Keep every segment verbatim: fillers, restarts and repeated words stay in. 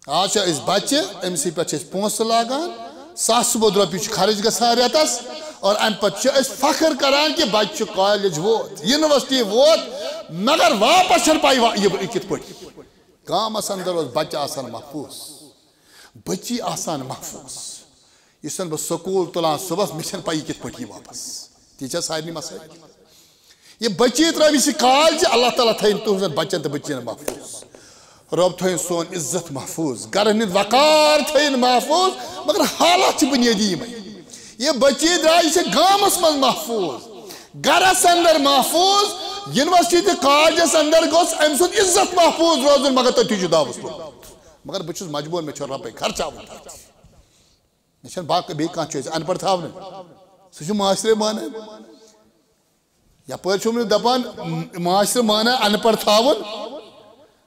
آز چھِ أسۍ بچہِ، أمۍ سٕے پٮ۪ٹھ چھِ أسۍ پونٛسہٕ لاگان، ساسہٕ بوٚد رۄپیہِ چھِ خرٕچ گژھان رٮ۪تس، اور اَمہِ پتہٕ چھِ أسۍ فخر کران کہِ بچہِ چھُ کالج ووت، یونیورسٹی ووت، مگر واپس چھَنہٕ پَے وا-، یہِ یہِ کِتھ پٲٹھۍ۔ گامس اندر اوس بچہِ آسان محفوظ، بچی آسان محفوظ۔ یُس زن بہٕ سکوٗل تُلان صُبحس، مےٚ چھَنہٕ پَیی کِتھ پٲٹھۍ یی واپس۔ تی چھا سارنٕے مسٲیِل؟ یہِ بچی ترٛٲومٕژ یہِ کالجہِ، اللہ تعالیٰ تھٲیِن تُہٕنٛزن بچن تہٕ بچین محفوظ۔ رۄب تھٲیِن سون عزت محفوظ، گرن ہُنٛد وقار تھٲیِن محفوظ، مگر حالات چھِ بُنیٲدی یِمے۔ یہِ بچی درٛاے، یہِ چھِ گامس منٛز محفوظ، گرس اندر محفوظ، یونیورسٹی تہٕ کالجس اندر گوٚژھ أمۍ سُنٛد عزت محفوظ روزُن، مگر تٔتھی چھُ داوس لوٚگمُت۔ مگر بہٕ چھُس مجبوٗر، مےٚ چھُ رۄپے خرچاوُن۔ مےٚ چھَنہٕ باقٕے بیٚیہِ کانٛہہ چویِس، اَن پَڑھ تھاونہٕ۔ سُہ چھُ معاشرے مانان۔ یَپٲرۍ چھُم نہٕ دَپان م-، معاشرٕ مانان اَن پَڑھ تھاوُن،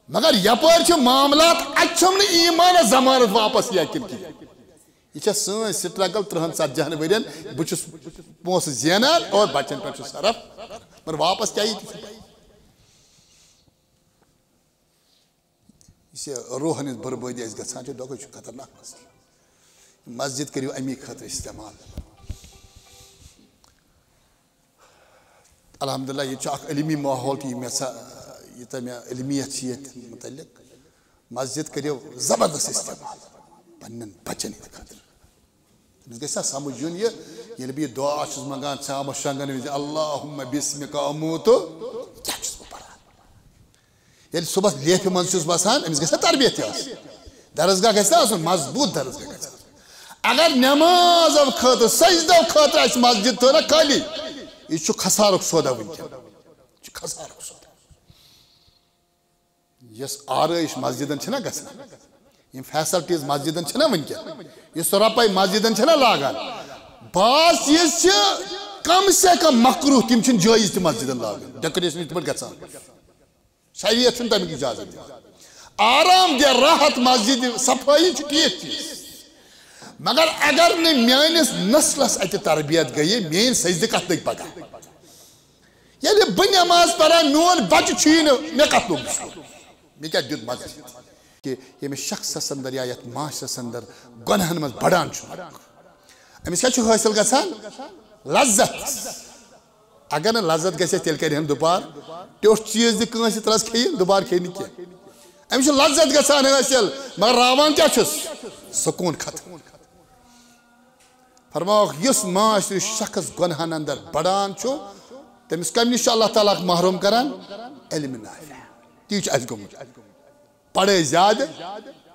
مگر یَپٲرۍ چھِ معاملات، اَتہِ چھُم نہٕ ایٖمانَس ضمانت واپس یہِ کِنہٕ کِہیٖنۍ۔ یہِ چھےٚ سٲنۍ struggle ترٕٛہَن ژَتجی ہَن ؤرِین۔ بہٕ چھُس پونٛسہٕ زینان اور بَچَن پٮ۪ٹھ چھُس صرف، مگر واپس کیٛاہ یی تہِ چھُ۔ یُس یہِ روحن ہٕنٛز بربٲدی اَسہِ گژھان چھِ، دۄکھٕ چھُ خطرناک مسلہٕ۔ مسجد کٔرِو اَمی خٲطرٕ استعمال۔ الحمدللہ، ییٚتہِ چھُ اکھ علمی ماحول تہِ، یہِ مےٚ سا-، یوٗتاہ مےٚ علمیت چھِ ییٚتہِ متعلق۔ مسجد کٔرِو زبردست استعمال پننٮ۪ن بچن ہٕنٛدِ خٲطرٕ۔ تٔمِس گژھِ نا سمجھ یُن یہِ، ییٚلہِ بہٕ یہِ دعا چھُس منٛگان، ژامس شۄنٛگن وِزِ، "اللہم بسمک اموت"، کیٛاہ چھُس بہٕ پران؟ ییٚلہِ صُبحس لیفہِ منٛز چھُس وَسان، أمِس گژھِ نا تربیت تہِ آسٕنۍ۔ درسگاہ گژھِ نا آسُن، مضبوٗط درسگاہ گژھِ آسُن۔ اگر نٮ۪مازو خٲطرٕ، سجدو خٲطرٕ آسہِ مسجد تھٲو نا خٲلی، یہِ چھُ خسارُک سودا وٕنکٮ۪ن۔ یہِ چھُ خسارُک سودا۔ یۄس آرٲیِش مسجدن چھِنہ گژھان، یِم facilities مسجدن چھِنہ وٕنکٮ۪ن، یُس رۄپے مسجدن چھِنہ لاگان، بعض چیٖز چھِ کم سے کم مکروہ، تِم چھِنہٕ جٲیز تہِ مسجدن لاگٕنۍ، decoration یِتھ پٲٹھۍ گژھان۔ شریعت چھُنہٕ تَمیُک اجازت دِوان۔ آرام دہ راحت مسجد صفٲیی چھُ ٹھیٖک چیٖز، مگر اگر نہٕ میٲنِس نسلس اتہِ تربیت گٔیہِ، میٲنۍ سجدٕ کتھ لٔگۍ پگاہ؟ ییٚلہِ بہٕ نٮ۪ماز پران، میون بچہِ چھُیی نہٕ، مےٚ کتھ لوٚگ سُہ؟ مےٚ کیٛاہ دیُت مسجد؟ کہِ ییٚمِس شخصس اندر یا یتھ معاشرس اندر گۄنہن منٛز بڑان چھُ، أمِس کیٛاہ چھُ حٲصِل گژھان؟ لذت۔ اگر نہٕ لذت گژھِ، تیٚلہِ کرِ ہن دُبار۔ ٹیوٚٹھ چیٖز دِ کٲنٛسہِ، ترس کھیٚیہِ، دُبار کھیٚیہِ نہٕ کینٛہہ۔ أمِس چھُ لذت گژھان حٲصِل، مگر راوان کیٛاہ چھُس؟ سکوٗن ختم۔ فرماوکھ، یُس معاشرٕ، یُس شخص گۄنہن اندر بڑان چھُ، تٔمِس کمہِ نِش چھُ اللہ تعالیٰ محروم کران؟ علم نافع۔ تی چھُ اَسہِ گوٚمُت۔ پڑھٲے زیادٕ،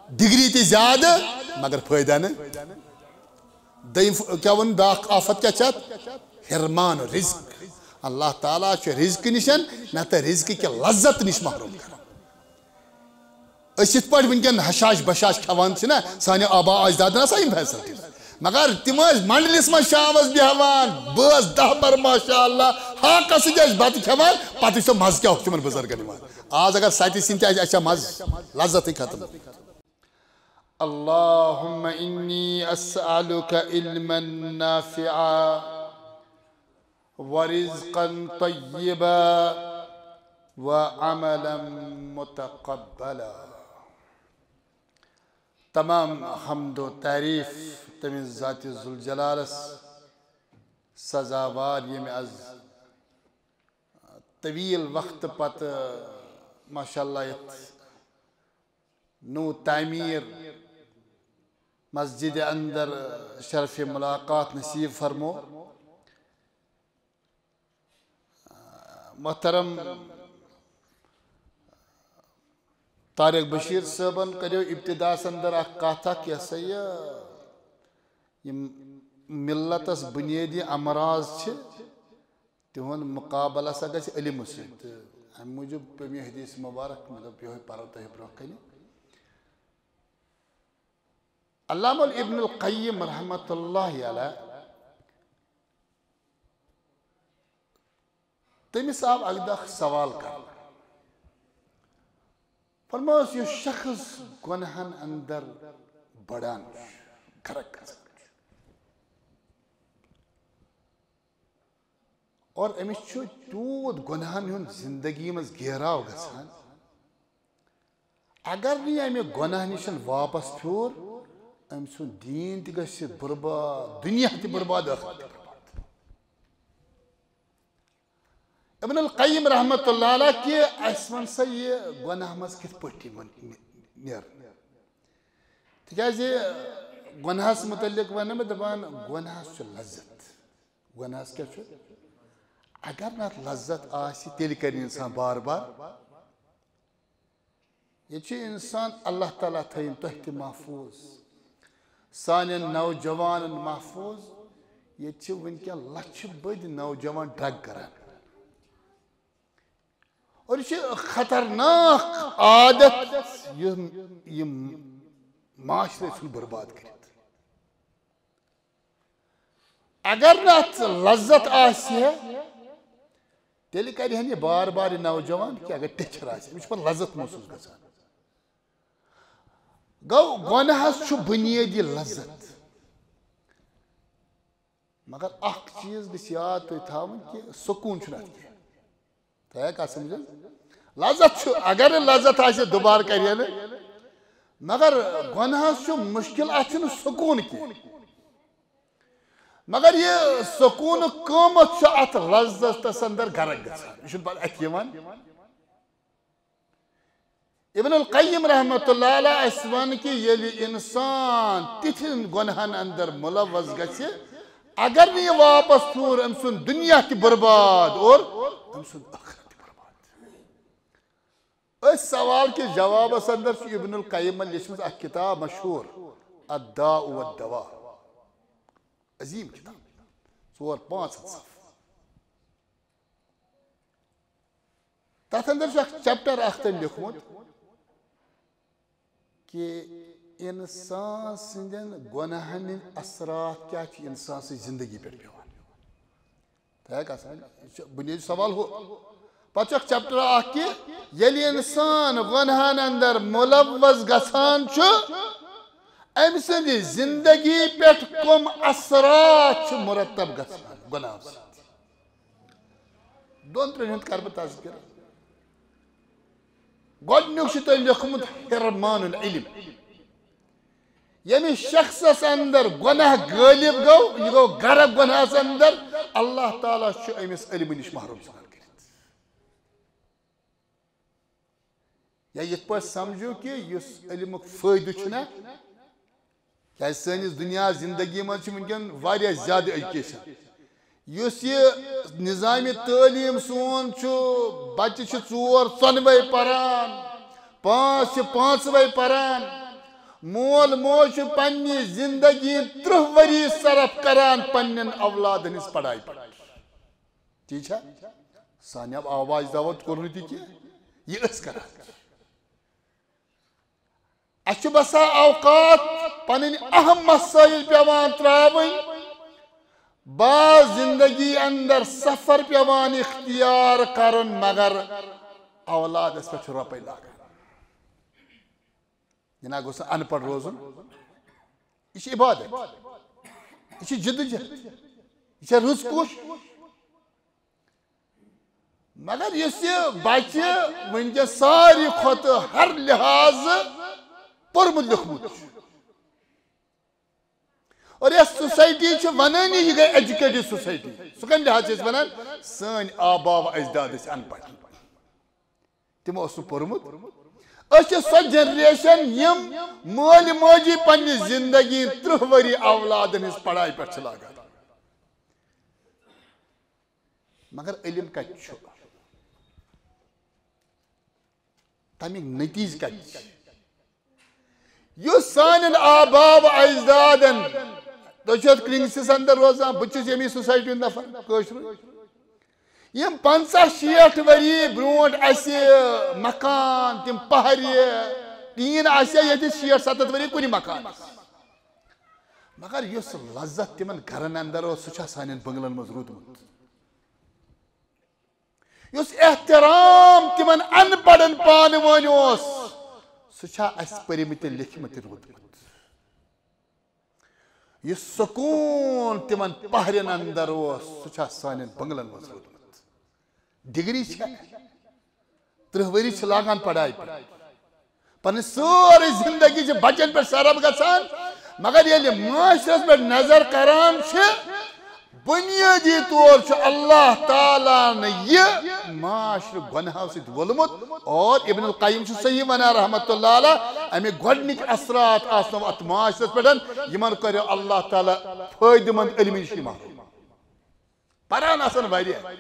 ڈگری تہِ زیادٕ، مگر فٲیدٕ نہٕ۔ دوٚیِم ف-، کیٛاہ ووٚن، بیٛاکھ آفت کیٛاہ چھِ اَتھ؟ حرمان رزق۔ اللہ تعالیٰ چھُ رزقہٕ نِشن، نتہٕ رزقہٕ کہِ لذت نِش محروم کران۔ أسۍ یِتھ پٲٹھۍ وٕنکٮ۪ن ہشاش بشاش کھٮ۪وان چھِنہ، سانہِ آبا اجدادن آسان یِم facilities۔ مگر تِم ٲسۍ منڈلِس منٛز شامس بیٚہوان، بٲژ دہ بر ماشاء اللہ، ہاکس سۭتۍ ٲسۍ بتہٕ کھٮ۪وان، پتہٕ وٕچھو مزٕ کیٛاہ اوس تِمن بُزرگن یِوان۔ آز اگر سَتہِ سِنۍ تہِ آسہِ، اَسہِ چھا مزٕ؟ لذتٕے ختم۔ اللهم إني أسألك علما نافعا ورزقا طيبا وعملا متقبلا۔ تمام حمد و تعریف تٔمِس ذات ذوالجلالس سزاوار، ییٚمۍ از طویل وقت پتہٕ، ماشاء اللہ، یتھ نو تعمیر مسجد اندر شرف ملاقات نصیب فرمو۔ محترم طارق بشیر صٲبن کریو ابتداس اندر اکھ کتھ اکھ، یہِ ہسا یہِ، یِم ملتس بنیٲدی امراض چھِ، تِہُنٛد مقابلہٕ ہسا گژھِ علمہٕ سۭتۍ۔ تہٕ امہِ موٗجوٗب پیوٚو مےٚ حدیث مبارک، مےٚ دوٚپ، یِہوٚے پرو تۄہہِ برونٛہہ کنہِ۔ علامہ ابن القیم رحمۃ اللہ علیہ، تٔمِس آو اکہِ دۄہ اکھ سوال کرنہٕ۔ فرمٲوس، یُس شخص گۄنہن اندر بڑان چھُ، غرق گژھان چھُ، اور أمِس چھُ تیوٗت گۄنہن ہُنٛد زندگی منٛز گیراو گژھان، اگر نہٕ یہِ امہِ گۄناہ نِش واپس پھیوٗر، أمۍ سُنٛد دیٖن تہِ گژھِ برباد، دُنیا تہِ برباد، ٲخرت تہِ برباد۔ ابن القیم رحمۃ اللہ علیہ کہِ اَسہِ وَن سا یہِ گۄناہ منٛز کِتھ پٲٹھۍ یِمن نیرُن؟ تِکیٛازِ گۄناہَس مُتعلِق وَنہٕ بہٕ دَپان، گۄناہَس چھُ لذت۔ گۄناہَس کیٛاہ چھُ؟ اگر نہٕ اَتھ لذت آسہِ، تیٚلہِ کَرِ اِنسان بار بار۔ ییٚتہِ چھُ اِنسان، اللہ تعالیٰ تھٲیِن تۄہہِ تہِ محفوٗظ، سانٮ۪ن نوجوانَن محفوٗظ۔ ییٚتہِ چھِ وٕنکٮ۪ن لَچھِ بٔدۍ نوجوان ڈرگ کران۔ اور یہِ چھِ خطرناک عادت، یِم یِم معاشرٕ ژھُن برباد کٔرِتھ۔ اگر نہٕ اَتھ لذت آسہِ ہے، تیٚلہِ کَرِ ہا نہٕ یہِ بار بار یہِ نوجوان کینٛہہ، اگر ٹیچھر آسہِ، أمِس چھُ پَتہٕ لذت محسوٗس گژھان۔ گوٚو، گۄناہَس چھُ بُنیٲدی لذت۔ مگر اکھ چیٖز گژھِ یاد تُہۍ تھاوُن کہِ سکوٗن چھُنہٕ اَتھ کینٛہہ۔ تۄہہِ آیہِ کَتھ سَمجھ؟ لذت چھُ، اگر نہٕ لذت آسہِ، دُبارٕ کَرِ یہِ نہٕ۔ مگر گۄناہَس چھُ مُشکِل، اَتھ چھُنہٕ سکوٗن کینٛہہ۔ مگر یہِ سکوٗنُک قۭمَتھ چھُ اَتھ لذتَس اندر غرق گژھان۔ یہِ چھُنہٕ پَتہٕ اَتھِ یِوان۔ ابن القیم رحمۃ اللہ علیہ اَسہِ وَن کہِ ییٚلہِ اِنسان تِتھٮ۪ن گۄناہَن اندر مُلوث گژھِ، اگر نہٕ یہِ واپس پھیوٗر، أمۍ سُنٛد دُنیا تہِ برباد اور أمۍ سُنٛد ٲخرت تہِ برباد۔ أتھۍ سوال کِس جوابس اندر چھُ ابن القیمن لیچھمٕژ اکھ کتاب مشہوٗر، الداء والدواء، عظیٖم کتاب، ژور پانٛژھ ہتھ صفہٕ۔ تتھ اندر چھُ اکھ چیپٹر اکھ تٔمۍ لیوٗکھمُت کہِ انسان سٕنٛدٮ۪ن گۄناہن ہٕنٛدۍ اثرات کیٛاہ چھِ انسان سٕنٛز زندگی پٮ۪ٹھ پٮ۪وان۔ تۄہہِ آیہِ کتھ سمجھ؟ یہِ چھُ بُنیٲدی سوال ہُہ۔ پتہٕ چھُ اکھ چیپٹر اکھ کہِ ییٚلہِ انسان گۄناہن اندر مُلوث گژھان چھُ، أمۍ سٕنٛدِ زندگی پٮ۪ٹھ کم اثرات چھِ مرتب گژھان گۄناہو سۭتۍ۔ دۄن ترٛٮ۪ن ہُنٛد کرٕ بہٕ تذکرٕ۔ گۄڈٕنیُک چھُ تۄہہِ لیوٗکھمُت حرمان العلم۔ ییٚمِس شخصس اندر گۄناہ غٲلب گوٚو، یہِ گوٚو غرق گۄناہس اندر، اللہ تعالیٰ چھُ أمِس علمہٕ نِش محروم ژھٕنان کٔرِتھ۔ یا یِتھ پٲٹھۍ سمجھو کہِ یُس علمُک فٲیدٕ چھُنہ، کیازِ سٲنِس دُنیا زندگی منٛز چھِ وٕنکٮ۪ن واریاہ زیادٕ ایجوکیشن۔ یُس یہِ نظامِ تعلیٖم سون چھُ، بچہِ چھِ ژور ژۄنوَے پران، پانٛژھ چھِ پانٛژوَے پران۔ مول موج چھُ پننہِ زندگی ترٕٛہ ؤری صرف کران پننٮ۪ن اولادن ہٕنٛز پڑھایہِ پٮ۪ٹھ۔ ٹھیٖک چھا؟ سانہِ آو آواز دعوت کوٚر نہٕ تہِ کینٛہہ، یہِ أسۍ کران۔ اَسہِ چھُ بسا اوقات پنٕنۍ اہم مسائل پٮ۪وان ترٛاوٕنۍ، بعض زندگی اندر سفر پٮ۪وان اختیار کرُن، مگر اولادس پٮ۪ٹھ چھُ رۄپے لاگان۔ جناب گوٚژھ نہٕ ان پڑھ روزُن۔ یہِ چھِ عبادت، یہِ چھِ جدوجہد، یہِ چھےٚ رٕژ کوٗشش۔ مگر یُس یہِ بچہِ وٕنکیٚس ساروی کھۄتہٕ ہر لحاظہٕ پوٚرمُت لیوٚکھمُت چھُ، اور یۄس سوسایٹی چھِ ونٲنی یہِ گٔے ایجوکیٹڈ سوسایٹی، سُہ کمہِ لحاظ چھِ أسۍ ونان؟ سٲنۍ آبا و اجداد ٲسۍ ان پڑھ، تِمو اوس نہٕ پوٚرمُت۔ أسۍ چھِ سۄ جنریشن یِم مٲلۍ ماجی پننہِ زندگی ترٕٛہ ؤری اولادن ہٕنٛز پڑھایہِ پٮ۪ٹھ چھِ لاگان۔ مگر علم کتہِ چھُ؟ تمیُک نتیجہٕ کتہِ چھُ؟ یُس سانٮ۪ن آبا و اجدادن، تُہۍ چھِو یتھ کرنگسس اندر روزان، بہٕ تہِ چھُس ییٚمی سوسایٹی ہُنٛد نفر، کٲشرُے۔ یِم پنژاہ شیٹھ ؤری برونٛٹھ اسہِ مکان، تِم پہرِ، ٹیٖن آسہِ ہا ییٚتہِ شیٹھ ستتھ ؤری کُنہِ مکانس۔ مگر یُس لذت تِمن گرن اندر اوس، سُہ چھا سانٮ۪ن بنگلن منٛز روٗدمُت؟ یُس احترام تِمن ان پڑھن پانہٕ ؤنۍ اوس، سُہ چھا اسہِ پٔرمٕتٮ۪ن لیکھمٕتٮ۪ن روٗدمُت؟ یُس سکوٗن تِمن پہرٮ۪ن اندر اوس، سُہ چھا سانٮ۪ن بنگلن منٛز روٗدمُت؟ ڈگری چھےٚ، ترٕٛہ ؤری چھِ لاگان پڑھایہِ پٮ۪ٹھ، پنٕنۍ سٲرٕے زندگی چھِ بچن پٮ۪ٹھ صرف گژھان، مگر ییٚلہِ معاشرس پٮ۪ٹھ نظر کران چھِ، بنیٲدی طور چھُ اللہ تعالیٰ ہن یہِ معاشرٕ گۄنہو سۭتۍ وولمُت۔ اور ابن القیم چھُ صحیح ونان رحمتہ اللہ علیہ، اَمِکۍ گۄڈنِکۍ اثرات آسنو اتھ معاشرس پٮ۪ٹھ، یِمن کٔرِو اللہ تعالیٰ فٲیدٕ مند علمہٕ نِش محروم۔ پران آسن واریاہ۔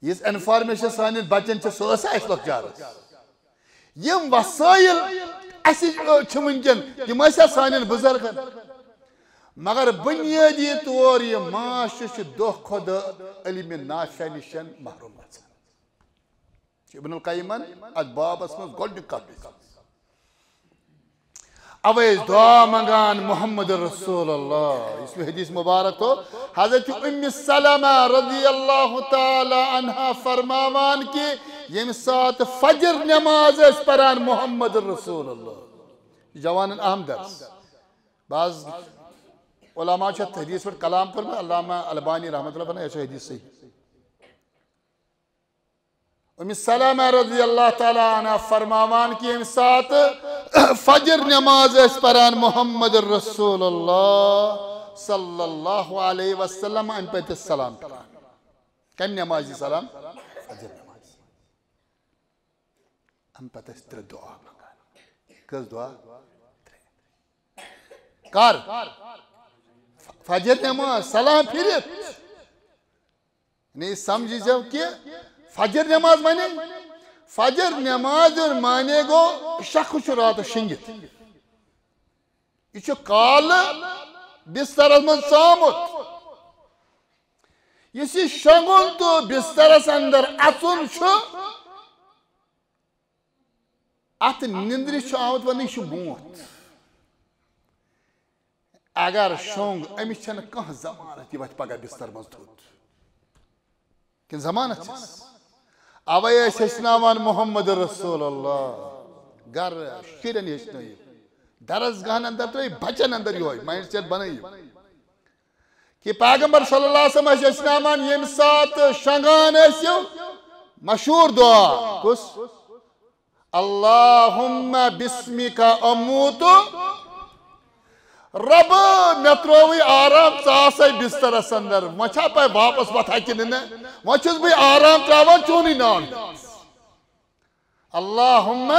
یُس انفارمیشن سانٮ۪ن بچن چھِ، سۄ ٲسا اَسہِ لۄکچارس؟ یِم وسٲیِل اَسہِ چھِ وٕنکٮ۪ن، تِم ٲسیا سانٮ۪ن بُزرگن؟ مگر بنیٲدی طور یہِ معاشرٕ چھُ دۄہ کھۄتہٕ دۄہ علمِ نافع نِش محروم گژھان۔ چھُ ابن القیمن اتھ بابس منٛز گۄڈنیُک کتھ لیٚچھمٕژ۔ اوے أسۍ دعا منگان محمد رسول اللہ، یُس مےٚ حدیث مبارک تھوٚو، حضرت ام سلمہ رضی اللہ تعالیٰ عنہا فرماوان کہِ ییٚمہِ ساتہٕ فجر نماز ٲسۍ پران محمد رسول اللہ، جوانن اہم درس۔ بعض علماء چھِ اتھ حدیث پٮ۪ٹھ کلام کوٚرمُت، علامہ البانی رحمۃ اللہ فرماوان، یہِ چھُ حدیث صحیح۔ ام سلمہ رضی اللہ تعالیٰ عنہا فرماوان کہِ ییٚمہِ ساتہٕ فجر نماز ٲسۍ پران محمد رسول اللہ صلی اللہ علیہ وسلم، امہِ پتہٕ ٲسۍ سلام پران۔ کمہِ نمازِ سلام؟ فجر نماز۔ امہِ پتہٕ ٲسۍ ترٛےٚ دعا منگان۔ کٔژ دعا؟ ترٛےٚ۔ کر؟ فجر نماز، سلام پھرِتھ۔ یعنی سمجھی زیو کہ فجر نماز معنی، فجر نماز یُن معنی گو شخص چھُ راتس شنگِتھ۔ یہِ چھُ کالہٕ بسترس منٛز ژامُت۔ یُس یہِ شۄنگُن تہٕ بسترس اندر اژُن چھُ، اتھ نندرِ چھُ آمُت وننہٕ، یہِ چھُ موت۔ اگر شۄنگ، أمِس چھنہٕ کانٛہہ ضمانت یہِ وتھِ پگاہ بستر منٛز تھوٚد۔ کِنہٕ ضمانت چھس؟ اوے ٲسۍ ہیٚچھناوان محمد رسول اللہ، گرٕ شُرٮ۪ن ہیٚچھنٲیِو، درس گاہن اندر ترٲیِو، بچن اندر یِہوٚے مایِنڈ سیٹ بنٲیِو۔ کہ پیغمبر صلی اللہ علیہ وسلم ٲسۍ ہیٚچھناوان، ییٚمہِ ساتہٕ شۄنٛگان ٲسِو، مشہوٗر دعا کُس؟ اللہم بسمک اموت۔ رب، مےٚ ترٛووُے آرام، ژٕ آسے بسترس اندر، وۄنۍ چھا پاے واپس وۄتھا کِنہٕ نہ؟ وۄنۍ چھُس بہٕ آرام ترٛاوان چونُے ناو ہیوٚت۔ اللہم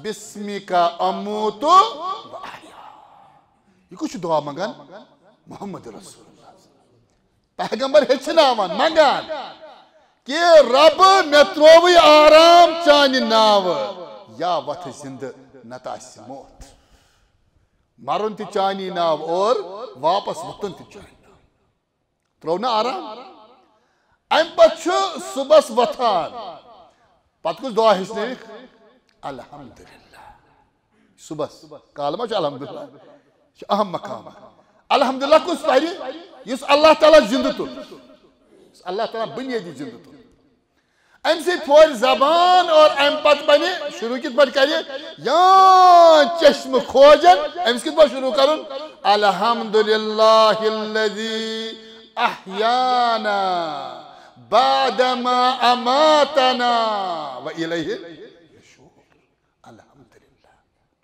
بسمک اموت و احیا۔ یہِ کُس چھُ دعا منگان؟ محمد رسول اللہ۔ پیغمبر ہیٚچھناوان، منگان کہ رب، مےٚ ترٛووُے آرام چانہِ ناوٕ، یا وۄتھٕ زندٕ نتہٕ آسہِ موت۔ مرُن تہِ چانی ناو اور واپس وۄتھُن تہِ چانی ناو۔ ترٛوو نہ آرام؟ امہِ پتہٕ چھُ صبحس وۄتھان۔ پتہٕ کُس دعا ہیٚچھنٲیِکھ؟ الحمدللہ۔ صبحس کالہٕ ما چھُ الحمدللہ؟ یہِ چھُ اہم مقام۔ الحمدللہ کُس پرِ؟ یُس اللہ تعالیٰ زندٕ تُل۔ یُس اللہ تعالیٰ بنیٲدی زندٕ تُل۔ امہِ سۭتۍ پھورِ زبان اور امہِ پتہٕ بنہِ شروع کِتھ پٲٹھۍ کرِ؟ یا چشمہٕ کھوجن، أمِس کِتھ پٲٹھۍ شروع کرُن؟ الحمدللہ الذی احیانا بعدما اماتنا و الیہ النشور۔ الحمدللہ۔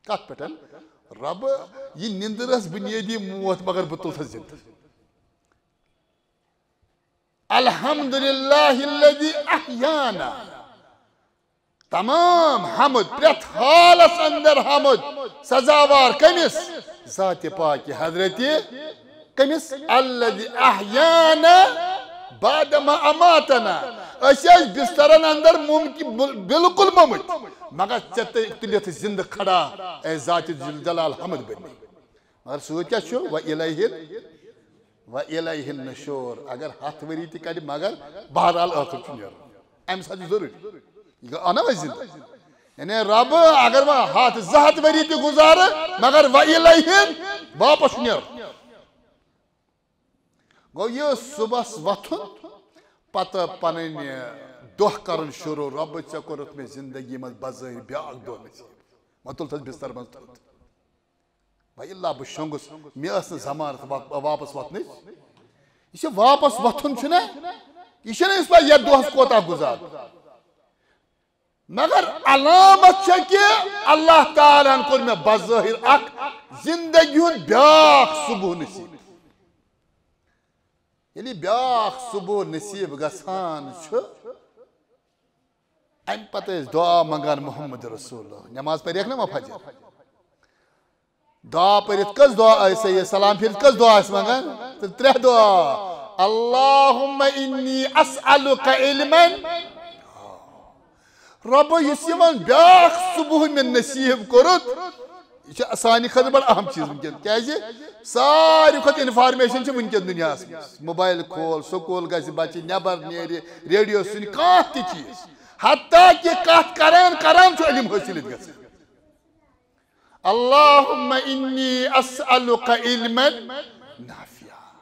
کتھ پٮ۪ٹھ؟ رب، یہِ نِندٕر ٲس بنیٲدی موت، مگر بہٕ تُلتھس زندٕ۔ الحمدللہ الذی احیانا۔ تمام حمد، پرٛٮ۪تھ حالس اندر حمد سزاوار کٔمِس؟ ذاتِ پاکِ حضرتِ کٔمِس؟ الذی احیانا بعدما اماتنا۔ أسۍ ٲسۍ بسترن اندر ممکن، بل-، بالکل مٔمٕتۍ، مگر ژےٚ تُلِتھ زندٕ کھڑا، اے ذاتِ ذوالجلال، حمد بٔرمٕتۍ۔ مگر سۭتۍ کیٛاہ چھُ؟ و الیہ، و الیہ النشور۔ اگر ہتھ ؤری تہِ کڑِ، مگر بہرحال ٲخٕر چھُ نیرُن۔ امہِ ساتہٕ چھُ ضروٗری۔ یہِ گوٚو اَنو أسۍ زِندٕ۔ یعنی رب، اگر وۄنۍ ہتھ، زٕ ہتھ ؤری تہِ گُزارٕ، مگر و الیہ واپس چھُ نیرُن۔ گوٚو یہِ صُبحس وۄتھُن، پتہٕ پنٕنۍ دۄہ کرُن شروع، رب، ژےٚ کوٚرُتھ مےٚ زندگی منٛز بظٲہر بیاکھ دۄہ نصیب۔ وۄنۍ تُلتھس بستر منٛز تھوٚد۔ وۄنۍ الا بہٕ شۄنٛگُس، مےٚ ٲس نہٕ ضمانت وا-، واپس وۄتھنٕچ۔ یہِ چھِ واپس وۄتھُن چھُنہ، یہِ چھُنہ أسۍ پَے یَتھ دۄہَس کوتاہ گُزار۔ مگر علامت چھےٚ کہِ اللہ تعالیٰ ہن کوٚر مےٚ بظٲہر اکھ زندگی ہُنٛد بیٛاکھ صبح نصیب۔ ییٚلہِ بیٛاکھ صبح نصیب گژھان چھُ، امہِ پتہٕ ٲسۍ دعا منگان محمد رسول اللہ۔ نماز پٔرِکھ نا وۄنۍ فجر؟ دعا پٔرِتھ کٔژ دعا ٲسۍ؟ یہِ سلام پھِرِتھ کٔژ دعا ٲسۍ منگان؟ تہٕ ترٛےٚ دعا۔ اللہم انی اسألک علما۔ رۄب، یُس یِمن بیٛاکھ صبح مےٚ نصیب کوٚرُتھ، یہِ چھُ سانہِ خٲطرٕ بڑٕ اہم چیٖز وٕنکیٚن۔ کیازِ؟ ساروی کھۄتہٕ انفارمیشن چھِ وٕنکیٚن دُنیاہس منٛز۔ موبایل کھول، سکوٗل گژھِ، بچہِ نٮ۪بر نیرِ، ریڈیو سُنہِ، کانٛہہ تہِ چیٖز۔ حتیٰ کہِ کتھ کران کران چھُ علم حٲصِل ییٚتہِ گژھان۔ اللہم انی اسألک علما نافعا۔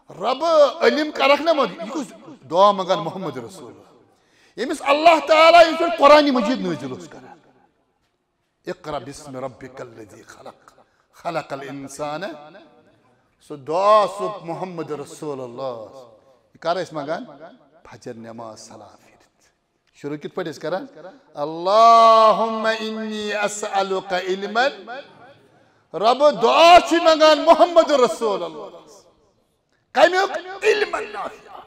رب، علم کرکھ نا مت، یہِ کُس دعا منگان محمد رسول اللہ؟ ییٚمِس اللہ تعالیٰ یِتھ پٲٹھۍ قرآن مجید نٲزِل اوس کران۔ اقرأ باسم ربک الذی خلق، خلق الانسان۔ سُہ دعا، سُہ محمد رسول اللہ۔ یہِ کر ٲسۍ منگان؟ فجر نماز سلام پھِرِتھ۔ شروع کِتھ پٲٹھۍ ٲسۍ کران؟ اللہم انی اسألک علما۔ رب، دعا چھُ منگان محمد رسول اللہ۔ کمیُک؟ علم نافع۔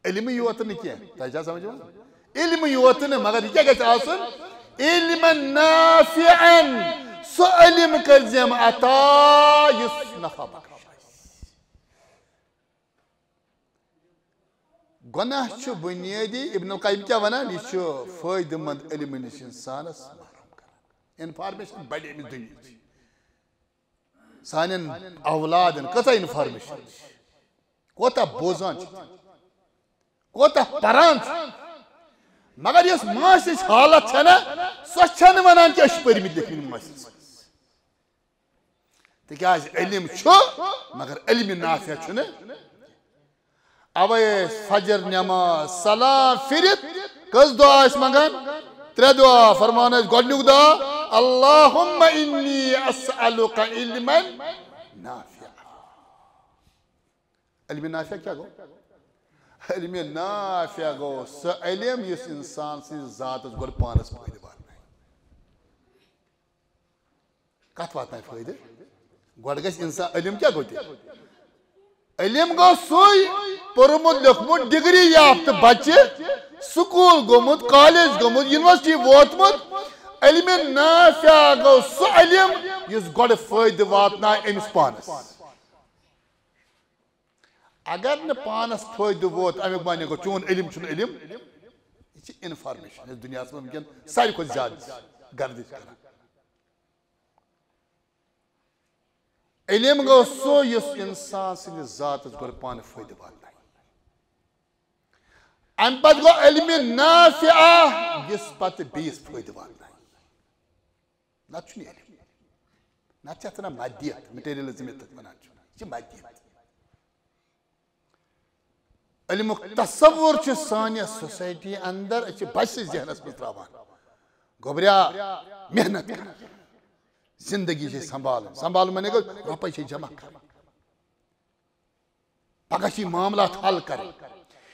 علم یوت نہٕ کینٛہہ، تۄہہِ چھا سمجھ یِوان؟ علم یوت نہٕ، مگر یہِ کیٛاہ گژھِ آسُن؟ علم نافعا۔ سُہ علم کٔرزٮ۪م عطا یُس نفع بخش آسہِ۔ گۄناہ چھُ بُنیٲدی، ابن القیم کیٛاہ وَنان؟ یہِ چھُ فٲیدٕ مند علمہٕ نِش اِنسانَس محروم کران۔ انفارمیشن بڑے أمِس دُنیاہٕچ۔ سانٮ۪ن اولادن کۭژاہ انفارمیشن چھِ، کوتاہ بوزان چھِ، کوتاہ پران چھِ، مگر یۄس معاشرٕچ حالت چھےٚ نا، سۄ چھَنہٕ وَنان کہِ أسۍ چھِ پٔرمٕتۍ لیکھمٕتۍ معاشرَس منٛز۔ تِکیٛازِ علم چھُ، مگر علمِ نافع چھُنہٕ۔ اوے ٲسۍ فجر نماز سلام پھرِتھ کٔژ دعا ٲسۍ منگان؟ ترٛےٚ دعا۔ فرمان ٲسۍ گۄڈٕنیُک دعا، اللہم انی اسألک علما نافعا۔ علمِ نافع کیٛاہ گوٚو؟ علمِ نافع گوٚو سُہ علم یُس انسان سٕنٛدِس ذاتس گۄڈٕ پانس فٲیدٕ واتنایہِ۔ کتھ واتنایہِ فٲیدٕ؟ گۄڈٕ گژھِ انسان، علم کیٛاہ گوٚو تیٚلہِ؟ علم گوٚو سُے پوٚرمُت لیوٚکھمُت، ڈگری یافتہٕ بچہِ، سکوٗل گوٚمُت، کالج گوٚمُت، یونیورسٹی ووتمُت۔ علمِ نافع گوٚو سُہ علم یُس گۄڈٕ فٲیدٕ واتنایہِ أمِس پانس۔ اگر نہٕ پانس فٲیدٕ ووت، امیُک معنی گوٚو چون علم چھُنہٕ علم۔ یہِ چھِ انفارمیشن یۄس دُنیاہس منٛز وٕنکیٚن ساروی کھۄتہٕ زیادٕ گردش کران۔ علم گوٚو سُہ یُس انسان سٕنٛدِس ذاتس گۄڈٕ پانہٕ فٲیدٕ واتنایہِ۔ امہِ پتہٕ گوٚو علمِ نافعہ یُس پتہٕ بیٚیِس فٲیدٕ واتنایہِ۔ نتہٕ چھُنہٕ یہِ علم۔ نتہٕ چھِ اتھ ونان مادیت، مٹیریلزم یتھ اتھ ونان چھِ۔ یہِ چھِ مادیت۔ علمُک تصور چھُ سانہِ سوسایٹی اندر، أسۍ چھِ بچہِ ذہنس منٛز تراوان۔ گوٚبریا، محنت کر۔ زندگی چھے سنبھالٕنۍ۔ سنبھالُن معنی گوٚو رۄپے چھے جمع کرٕنۍ۔ پگاہ چھِ یہِ معاملات حل کرٕنۍ۔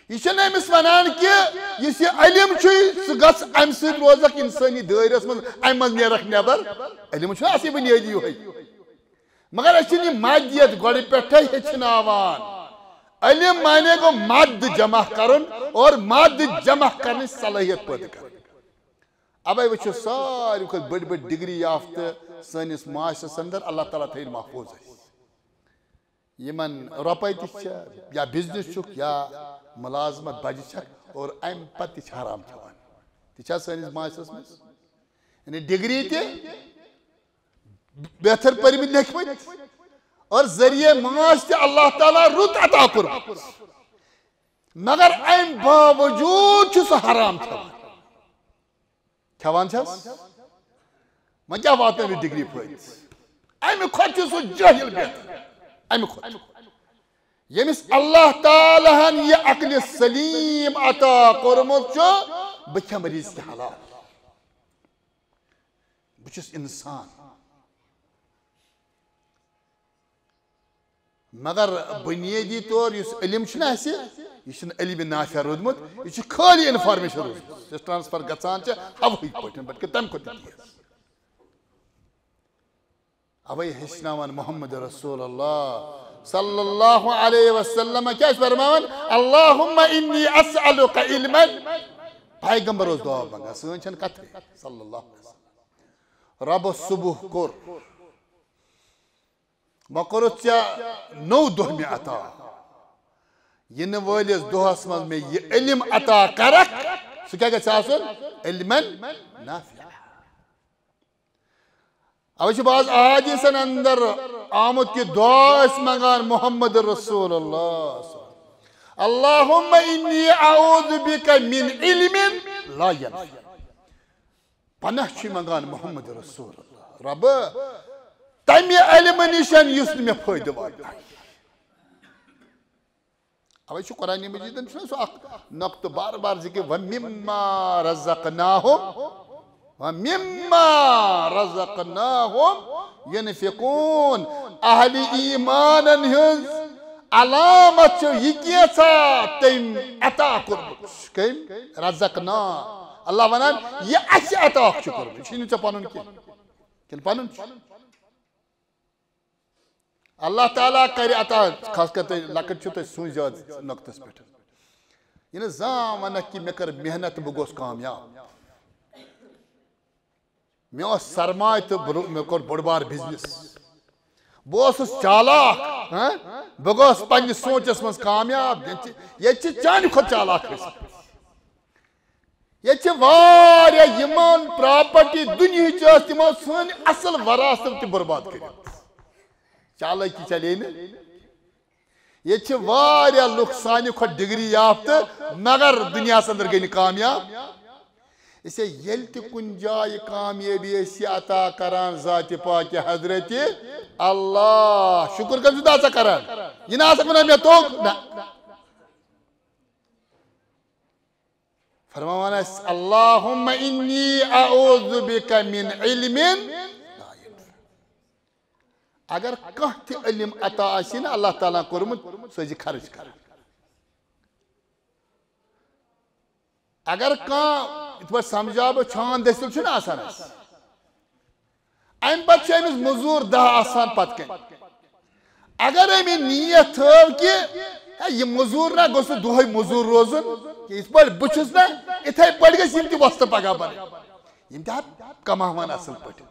یہِ چھُنہٕ أمِس ونان کہِ یُس یہِ علم چھُے، ژٕ گژھ امہِ سۭتۍ روزکھ انسٲنی دٲیرس منٛز، امہِ منٛز نیرکھ نٮ۪بر۔ علم چھُنہٕ اصلی بنیٲدی یِہوٚے۔ مگر أسۍ چھِنہٕ یہِ مادیت گۄڈٕ پٮ۪ٹھے ہیٚچھناوان۔ علم معنی گوٚو مادٕ جمع کرُن اور مادٕ جمع کرنٕچ صلٲحیت پٲدٕ کرٕنۍ۔ اوے وٕچھِو ساروی کھۄتہٕ بٔڑۍ بٔڑۍ ڈگری یافتہٕ سٲنِس معاشرس اندر، اللہ تعالیٰ تھٲیِن محفوظ اَسہِ۔ یِمن رۄپے تہِ چھےٚ یا بزنس چھُکھ یا ملازمت بجہِ چھکھ اور امہِ پتہٕ تہِ چھِ حرام کھٮ۪وان۔ تہِ چھا سٲنِس معاشرس منٛز؟ یعنی ڈگری تہِ، بہتر پٔرمٕتۍ لیکھمٕتۍ اور ذٔریعے معاش تہِ اللہ تعالیٰ رُت عطا کوٚرمُت، مگر امہِ باوجود چھُ سُہ حرام کھٮ۪وان۔ کھٮ۪وان چھس؟ وۄنۍ کیٛاہ واتنٲو یہِ ڈگری فٲیدٕ؟ امہِ کھۄتہٕ چھُ سُہ جٲہِل بہتر۔ امہِ کھۄتہٕ ییٚمِس اللہ تعالیٰ ہن یہِ عقلِ سلیم عطا کوٚرمُت چھُ، بہٕ کھٮ۪مہٕ رزقِ حلال۔ بہٕ چھُس انسان۔ مگر بنیٲدی طور یُس علم چھُنہ اَسہِ، یہِ چھُنہٕ علم نافع روٗدمُت، یہِ چھُ خٲلی انفارمیشن روٗزمٕژ، یۄس ٹرانسفر گژھان چھِ ہوہٕکۍ پٲٹھۍ، بلکہِ تَمہِ کھۄتہٕ تہِ تیز۔ اوے ہیٚچھناوان محمد رسول اللہ صلی اللہ علیہ وسلم کیٛاہ چھِ فرماوان؟ اللہم انی اسألک علما۔ پیغمبر اوس دعا منٛگان، سٲنۍ چھَنہٕ کتھٕے۔ صلی اللہ علیہ وسلم۔ رۄبس صبح کوٚر، وۄنۍ کوٚرُتھ ژےٚ نوٚو دۄہ مےٚ عطا۔ یِنہٕ وٲلِس دۄہس منٛز مےٚ یہِ علم عطا کرکھ، سُہ کیٛاہ گژھِ آسُن؟ علما نافعا۔ اوے چھُ بعض احادیثن اندر آمُت کہ دعا ٲسۍ منگان محمد رسول اللہ۔ اللہم انی اعوذ بک من علم لا ینفع۔ پناہ چھُ منگان محمد رسول اللہ، رۄبہٕ، تمہِ علمہٕ نِش یُس نہٕ مےٚ فٲیدٕ واتنایہِ۔ اوے چھُ قرآن مجیدن چھُنہ سُہ اکھ نقطہٕ بار بار ذکر، ومما رزقناہم، ومما رزقناہم ینفقون۔ اہل ایمانن ہٕنٛز علامت چھِ یہِ کینٛژھا تٔمۍ عطا کوٚرمُت۔ کٔمۍ؟ رزقنا۔ اللہ ونان، یہِ اَسہِ عطا چھُ کوٚرمُت، یہِ چھُے نہٕ ژےٚ پنُن کینٛہہ۔ کِنہٕ پنُن چھُ؟ اللہ تعالیٰ کرِ عطا، خاص کر تُہۍ لۄکٕٹۍ چھِو، تُہۍ سوٗنٛچ زیادٕ نۄقطس پٮ۪ٹھ۔ یہِ نہٕ زانٛہہ ونکھ کہِ مےٚ کٔر محنت تہٕ بہٕ گوس کامیاب۔ مےٚ اوس سرمایہِ تہٕ بہٕ رو-، مےٚ کوٚر بوٚڑ بار بزنس۔ بہٕ اوسُس چالاک، ہاں؟ بہٕ گوس پننِس سونٛچس منٛز کامیاب۔ ییٚتہِ چھِ، ییٚتہِ چھِ چانہِ کھۄتہٕ چالاک أسۍ۔ ییٚتہِ چھِ واریاہ یِمن پراپرٹی دُنیہٕچ ٲس، تِمو سٲنۍ اصل وراثت تہِ برباد کٔرِتھ۔ چالاکی چلے نہٕ۔ ییٚتہِ چھِ واریاہ لُکھ سانہِ کھۄتہٕ ڈگری یافتہٕ، مگر دُنیاہس اندر گٔے نہٕ کامیاب۔ اسے ییٚلہِ تہِ کُنہِ جایہِ کامیٲبی ٲسۍ یہِ عطا کران ذاتِ پاکہِ حضرتِ اللہ، شُکر کٔمۍ سُنٛد آسا کران؟ یہِ نہ آسکھ ونان مےٚ توٚگ، نہ۔ فرماوان ٲسۍ، اللہم انی اعوذ بک من علم لا ینفع۔ اگر کانٛہہ تہِ علم عطا آسہِ نا اللہ تعالیٰ ہن کوٚرمُت، سُہ ٲسۍ خرٕچ کران۔ اگر کانٛہہ یِتھ پٲٹھۍ سمجھاو بہٕ، چھان دٔسِل چھُنہٕ آسان اَسہِ۔ اَمہِ پتہٕ چھِ أمِس مٔزوٗر دَہ آسان پتہٕ کَنہِ۔ اگر أمۍ یہِ نیت تھٲو کہِ ہے، یہِ مٔزوٗر نہ گوٚژھ نہٕ دۄہَے مٔزوٗر روزُن، کہِ یِتھ پٲٹھۍ بہٕ چھُس نہ، یِتھَے پٲٹھۍ گژھِ یِم تہِ وۄستہٕ پگاہ بَنٕنۍ۔ یِم تہِ ہا کماوان اَصٕل پٲٹھۍ۔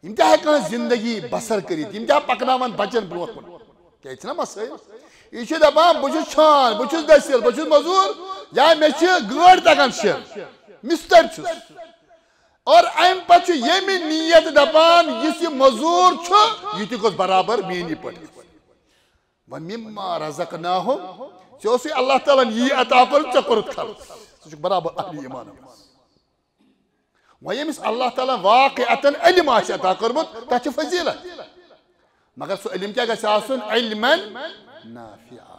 یِم تہِ ہٮ۪کان زندگی بسر کٔرِتھ، یِم تہِ ہا پکناوان بچن برونٛہہ کُن۔ کیٛازِ چھِنہ مسٲیِل؟ یہِ چھُ دپان، بہٕ چھُس چھان، بہٕ چھُس دٔسِل، بہٕ چھُس مٔزوٗر، یا مےٚ چھِ گٲڑۍ تگان شیرٕنۍ، مِستٔرۍ چھُس۔ اور امہِ پتہٕ چھُ ییٚمہِ نیت دپان، یُس یہِ مٔزوٗر چھُ، یہِ تہِ گوٚژھ برابر میٛٲنی پٲٹھۍ آسُن۔ وَمِمَّا رَزَقْنَاهُمْ، ژےٚ اوسُے اللہ تعالیٰ ہن یی عطا کوٚرمُت، ژےٚ کوٚرُتھ خرٕچ۔ ژٕ چھُکھ برابر اہلِ ایمان۔ وۄنۍ ییٚمِس اللہ تعالیٰ واقعتاً علم آسہِ عطا کوٚرمُت، تَتھ چھِ فضیلت۔ مگر سُہ علم کیٛاہ گژھِ آسُن؟ علماً نافعاً۔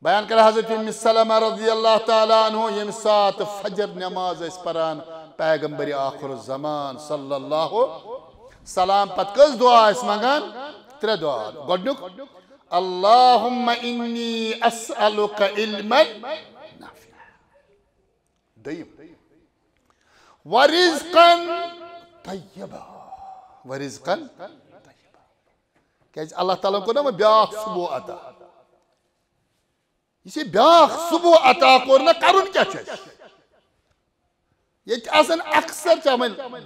بیان کرِ حضرت ام سلمہ رضی اللہ تعالیٰ عنہ، ییٚمہِ ساتہٕ فجر نماز ٲسۍ پران پیغمبر آخر الزمان صلی اللہ، سلام پتہٕ کٔژ دعا ٲسۍ منٛگان؟ ترٛےٚ دعا۔ گۄڈٕنیُک، اللہم انی اسألک علماً نافعاً۔ دوٚیِم، ورزقاً طیباً۔ ورزقاً طیباً۔ کیٛازِ اللہ تعالیٰ ہن کوٚر نا وۄنۍ بیٛاکھ صبح عطا۔ یُس یہِ بیٛاکھ صبح عطا کوٚر نا، کرُن کیٛاہ چھُ اَسہِ؟ ییٚتہِ چھِ آسان اکثر، چاہے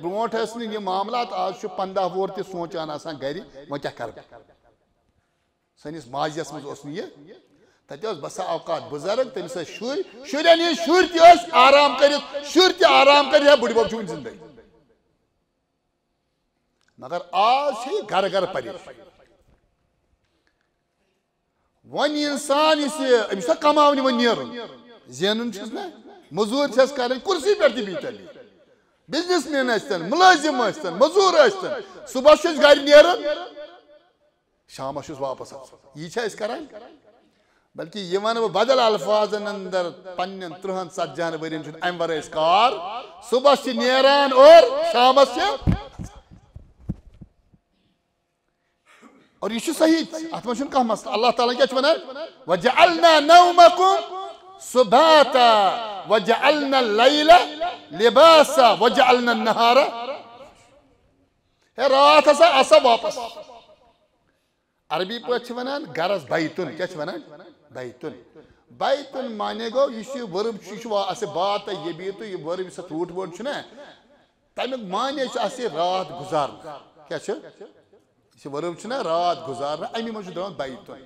برونٛٹھ ٲسۍ نہٕ یہِ معاملات، آز چھُ پنٛداہ وُہُر تہِ سونٛچان آسان گرِ، وۄنۍ کیٛاہ کرٕ بہٕ؟ سٲنِس ماضیَس منٛز اوس نہٕ یہِ۔ تَتہِ اوس بسا اوقات بُزرگ، تٔمِس ٲسۍ شُرۍ، شُرٮ۪ن ہِنٛدۍ شُرۍ تہِ ٲسۍ آرام کٔرِتھ، شُرۍ تہِ آرام کٔرِتھ، ہے، بُڈِ بَب چھُ وُنہِ زِندَے۔ مگر آز چھِ یہِ گَرٕ گَرٕ پریشٲنی۔ وۄنۍ اِنسان یُس یہِ، أمِس چھا کماونہِ وۄنۍ نیرُن؟ زینُن چھُس نہ، مٔزوٗرۍ چھَس کَرٕنۍ، کُرسی پٮ۪ٹھ تہِ بِہتھ۔ بزنس مین ٲسۍتن، مُلٲزِم ٲسۍتن، مٔزوٗر ٲسۍتن، صُبحَس چھُ اَسہِ گَرِ نیرُن، شامس چھُس واپس اژُن۔ یی چھا أسۍ کران؟ بلکہِ یہِ ونہٕ بہٕ بدل الفاظن اندر، پننٮ۪ن ترٕہن ژتجی ہن ؤرین چھُنہٕ امہِ ورٲے أسۍ کار۔ صبحس چھِ نیران اور شامس چھِ۔ اور یہِ چھُ صحیح، اتھ منٛز چھُنہٕ کانٛہہ مسلہٕ۔ اللہ تعالیٰ کیٛاہ چھُ ونان؟ وجعلنا نومکم سباتا وجعلنا اللیل لباسا وجعلنا النہار۔ ہے، راتھ ہسا آسا واپس۔ عربی پٲٹھۍ چھِ ونان گرس بیتن۔ کیٛاہ چھِ ونان؟ بیتن۔ بیتن معنی گوٚو، یُس یہِ verb چھُ، یہِ چھُ وا-، اَسہِ بات یبیتو، یہِ verb یُس اَتھ root word چھُنہ، تَمیُک معنی چھُ اَسہِ راتھ گُزارنہٕ۔ کیٛاہ چھُ؟ یہِ چھُ verb چھُنہ راتھ گُزارنہٕ، اَمی منٛز چھُ درٛامُت بیتن۔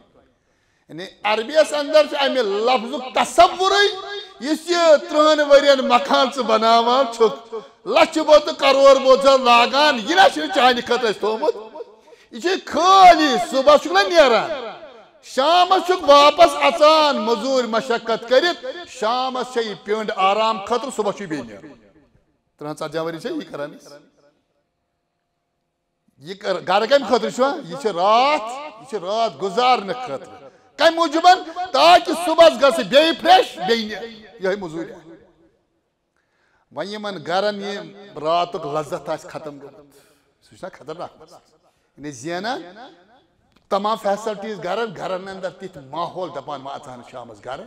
یعنی عربی یس اندر چھُ اَمہِ لفظُک تصورٕے، یُس یہِ ترٛہن ؤرین مکان ژٕ بناوان چھُکھ، لچھِ بوٚد تہٕ کرور بوٚد چھُ لاگان، یہِ نہ چھُنہٕ چانہِ خٲطرٕ اَسہِ تھوٚومُت۔ یہِ چھُ خٲلی صبحس چھُکھ نہ نیران، شامس چھُکھ واپس اژان، مزوٗرۍ مشقت کٔرِتھ، شامس چھےٚ یہِ پیٔنٛڈ آرام خٲطرٕ، صبحس چھُے بیٚیہِ نیرُن۔ ترٛہن ژتجی ؤری چھےٚ یی کران أسۍ۔ یہِ کر-، گرٕ کمہِ خٲطرٕ چھُ؟ یہِ چھِ راتھ، یہِ چھِ راتھ گُزارنہٕ خٲطرٕ۔ کمہِ موٗجوٗبن؟ تاکہِ صبحس گژھِ بیٚیہِ fresh، بیٚیہِ نہِ-، یِہوٚے مٔزوٗرۍ۔ وۄنۍ یِمن گرن یہِ راتُک لذت آسہِ ختم گوٚمُت، سُہ چھُنہ خطرناک مسلہٕ؟ یعنی زینان تمام facilities گرن، گرن اندر تِتھ ماحول، دپان وۄنۍ اژہن شامس گرٕ۔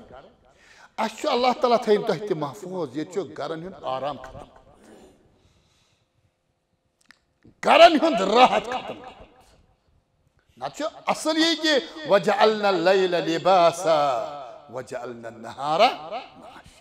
اسہِ چھُ اللہ تعالیٰ تھٲیِن تۄہہِ تہِ محفوظ، ییٚتہِ چھُ گرن ہُنٛد آرام ختم، گرن ہُنٛد راحت ختم۔ نتہٕ چھُ اصل یی کہِ وجعلنا اللیل لباسا وجعلنا النہار معاشا۔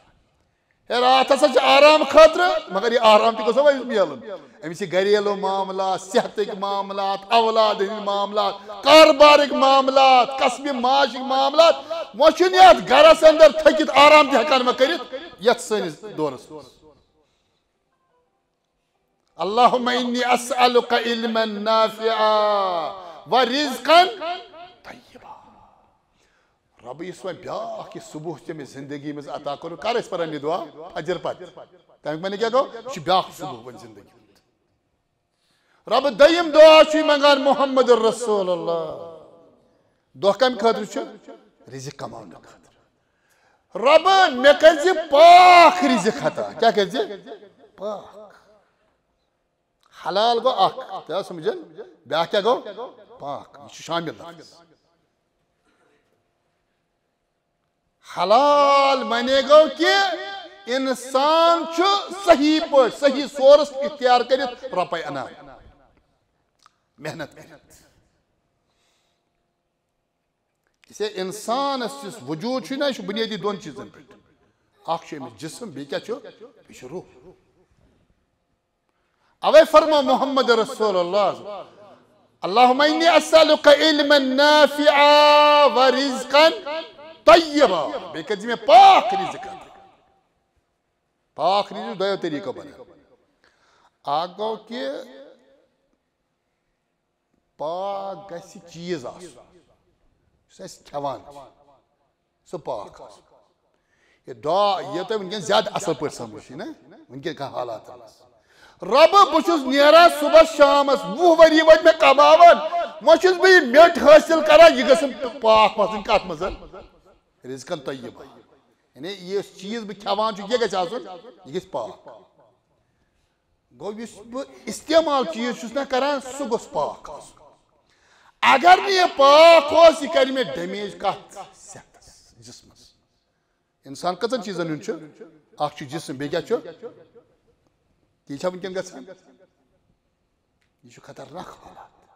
ہے، راتھ ہسا چھُ آرام خٲطرٕ، مگر یہِ آرام تہِ گوٚژھ وۄنۍ أمِس میلُن۔ أمِس چھِ گریلو معاملات، صحتٕکۍ معاملات، اولاد ہٕنٛدۍ معاملات، کاربارٕکۍ معاملات، کسبِ معاشٕکۍ معاملات۔ وۄنۍ چھُنہٕ یتھ گرس اندر تھٔکِتھ آرام تہِ ہٮ۪کان وۄنۍ کٔرِتھ یتھ سٲنِس دورس منٛز۔ اللہم انی اسألک علما نافعا و رزقا طیبا۔ رۄبہٕ، یُس وۄنۍ بیٛاکھ یہِ صبح ژےٚ مےٚ زندگی منٛز عطا کوٚرُکھ، کر ٲسۍ پران یہِ دعا؟ فجر پتہٕ۔ تَمیُک معنی کیٛاہ گوٚو؟ یہِ چھُ بیٛاکھ صبح وۄنۍ زندگی ہُنٛد۔ رۄبہٕ، دوٚیِم دعا چھُے منٛگان محمد رسول اللہ۔ دۄہ کَمہِ خٲطرٕ چھُ؟ رزق کماونہٕ خٲطرٕ۔ رۄبہٕ، مےٚ کٔرۍ زِ پاک رزق عطا۔ کیٛاہ کٔرۍ زِ؟ پاک۔ حلال گوٚو اکھ، تۄہہِ آو سمجھن؟ بیٛاکھ کیٛاہ گوٚو؟ پاک۔ یہِ چھُ شامل لفظ۔ حلال معنی گوٚو کہِ انسان چھُ صحیح پٲٹھۍ، صحیح source اختیار کٔرِتھ رۄپے انان، محنت کٔرِتھ۔ اسے انسانس یُس وجود چھُ نا، یہِ چھُ بنیٲدی دۄن چیٖزن پٮ۪ٹھ۔ اکھ چھُ أمِس جسم، بیٚیہِ کیٛاہ چھُ؟ بیٚیہِ چھُ روح۔ اوے فرمو محمد رسول اللہ، اللہم انی اسألک علما نافعا و رزقا طیبا۔ بیٚیہِ کٔرۍ زِ مےٚ پاک رزق عطا۔ پاک رزق دۄیو طریٖقو بنان۔ اکھ گوٚو کہِ پاک گژھِ چیٖز آسُن، یُس أسۍ کھٮ۪وان چھِ، سُہ پاک آسُن۔ یہِ دعا یہِ تۄہہِ وٕنکٮ۪ن زیادٕ اَصٕل پٲٹھۍ سَمٕجھ یی نا، وٕنکٮ۪ن کانٛہہ حالاتَن منٛز۔ رۄبہٕ، بہٕ چھُس نیران صُبحَس شامَس، وُہ ؤری وٲتۍ مےٚ کَماوان، وۄنۍ چھُس بہٕ یہِ میٚٹۍ حٲصِل کَران، یہِ گٔژھٕم پاک وَسٕنۍ کَتھ منٛز؟ رِزقَن طیبہ۔ یعنی یُس چیٖز بہٕ کھٮ۪وان چھُس، یہِ گژھِ آسُن، یہِ گژھِ پاک۔ گوٚو، یُس بہٕ استعمال چیٖز چھُس نہ کران، سُہ گوٚژھ پاک آسُن۔ اگر نہٕ یہِ پاک اوس، یہِ کرِ مےٚ damage کتھ؟ صحتس، جسمس۔ انسان کٔژن چیٖزن ہُنٛد چھُ؟ اکھ چھُ جسم، بیٚیہِ کیٛاہ چھُ؟ تی چھا وٕنکیٚن گژھان؟ یہِ چھُ خطرناک حالات۔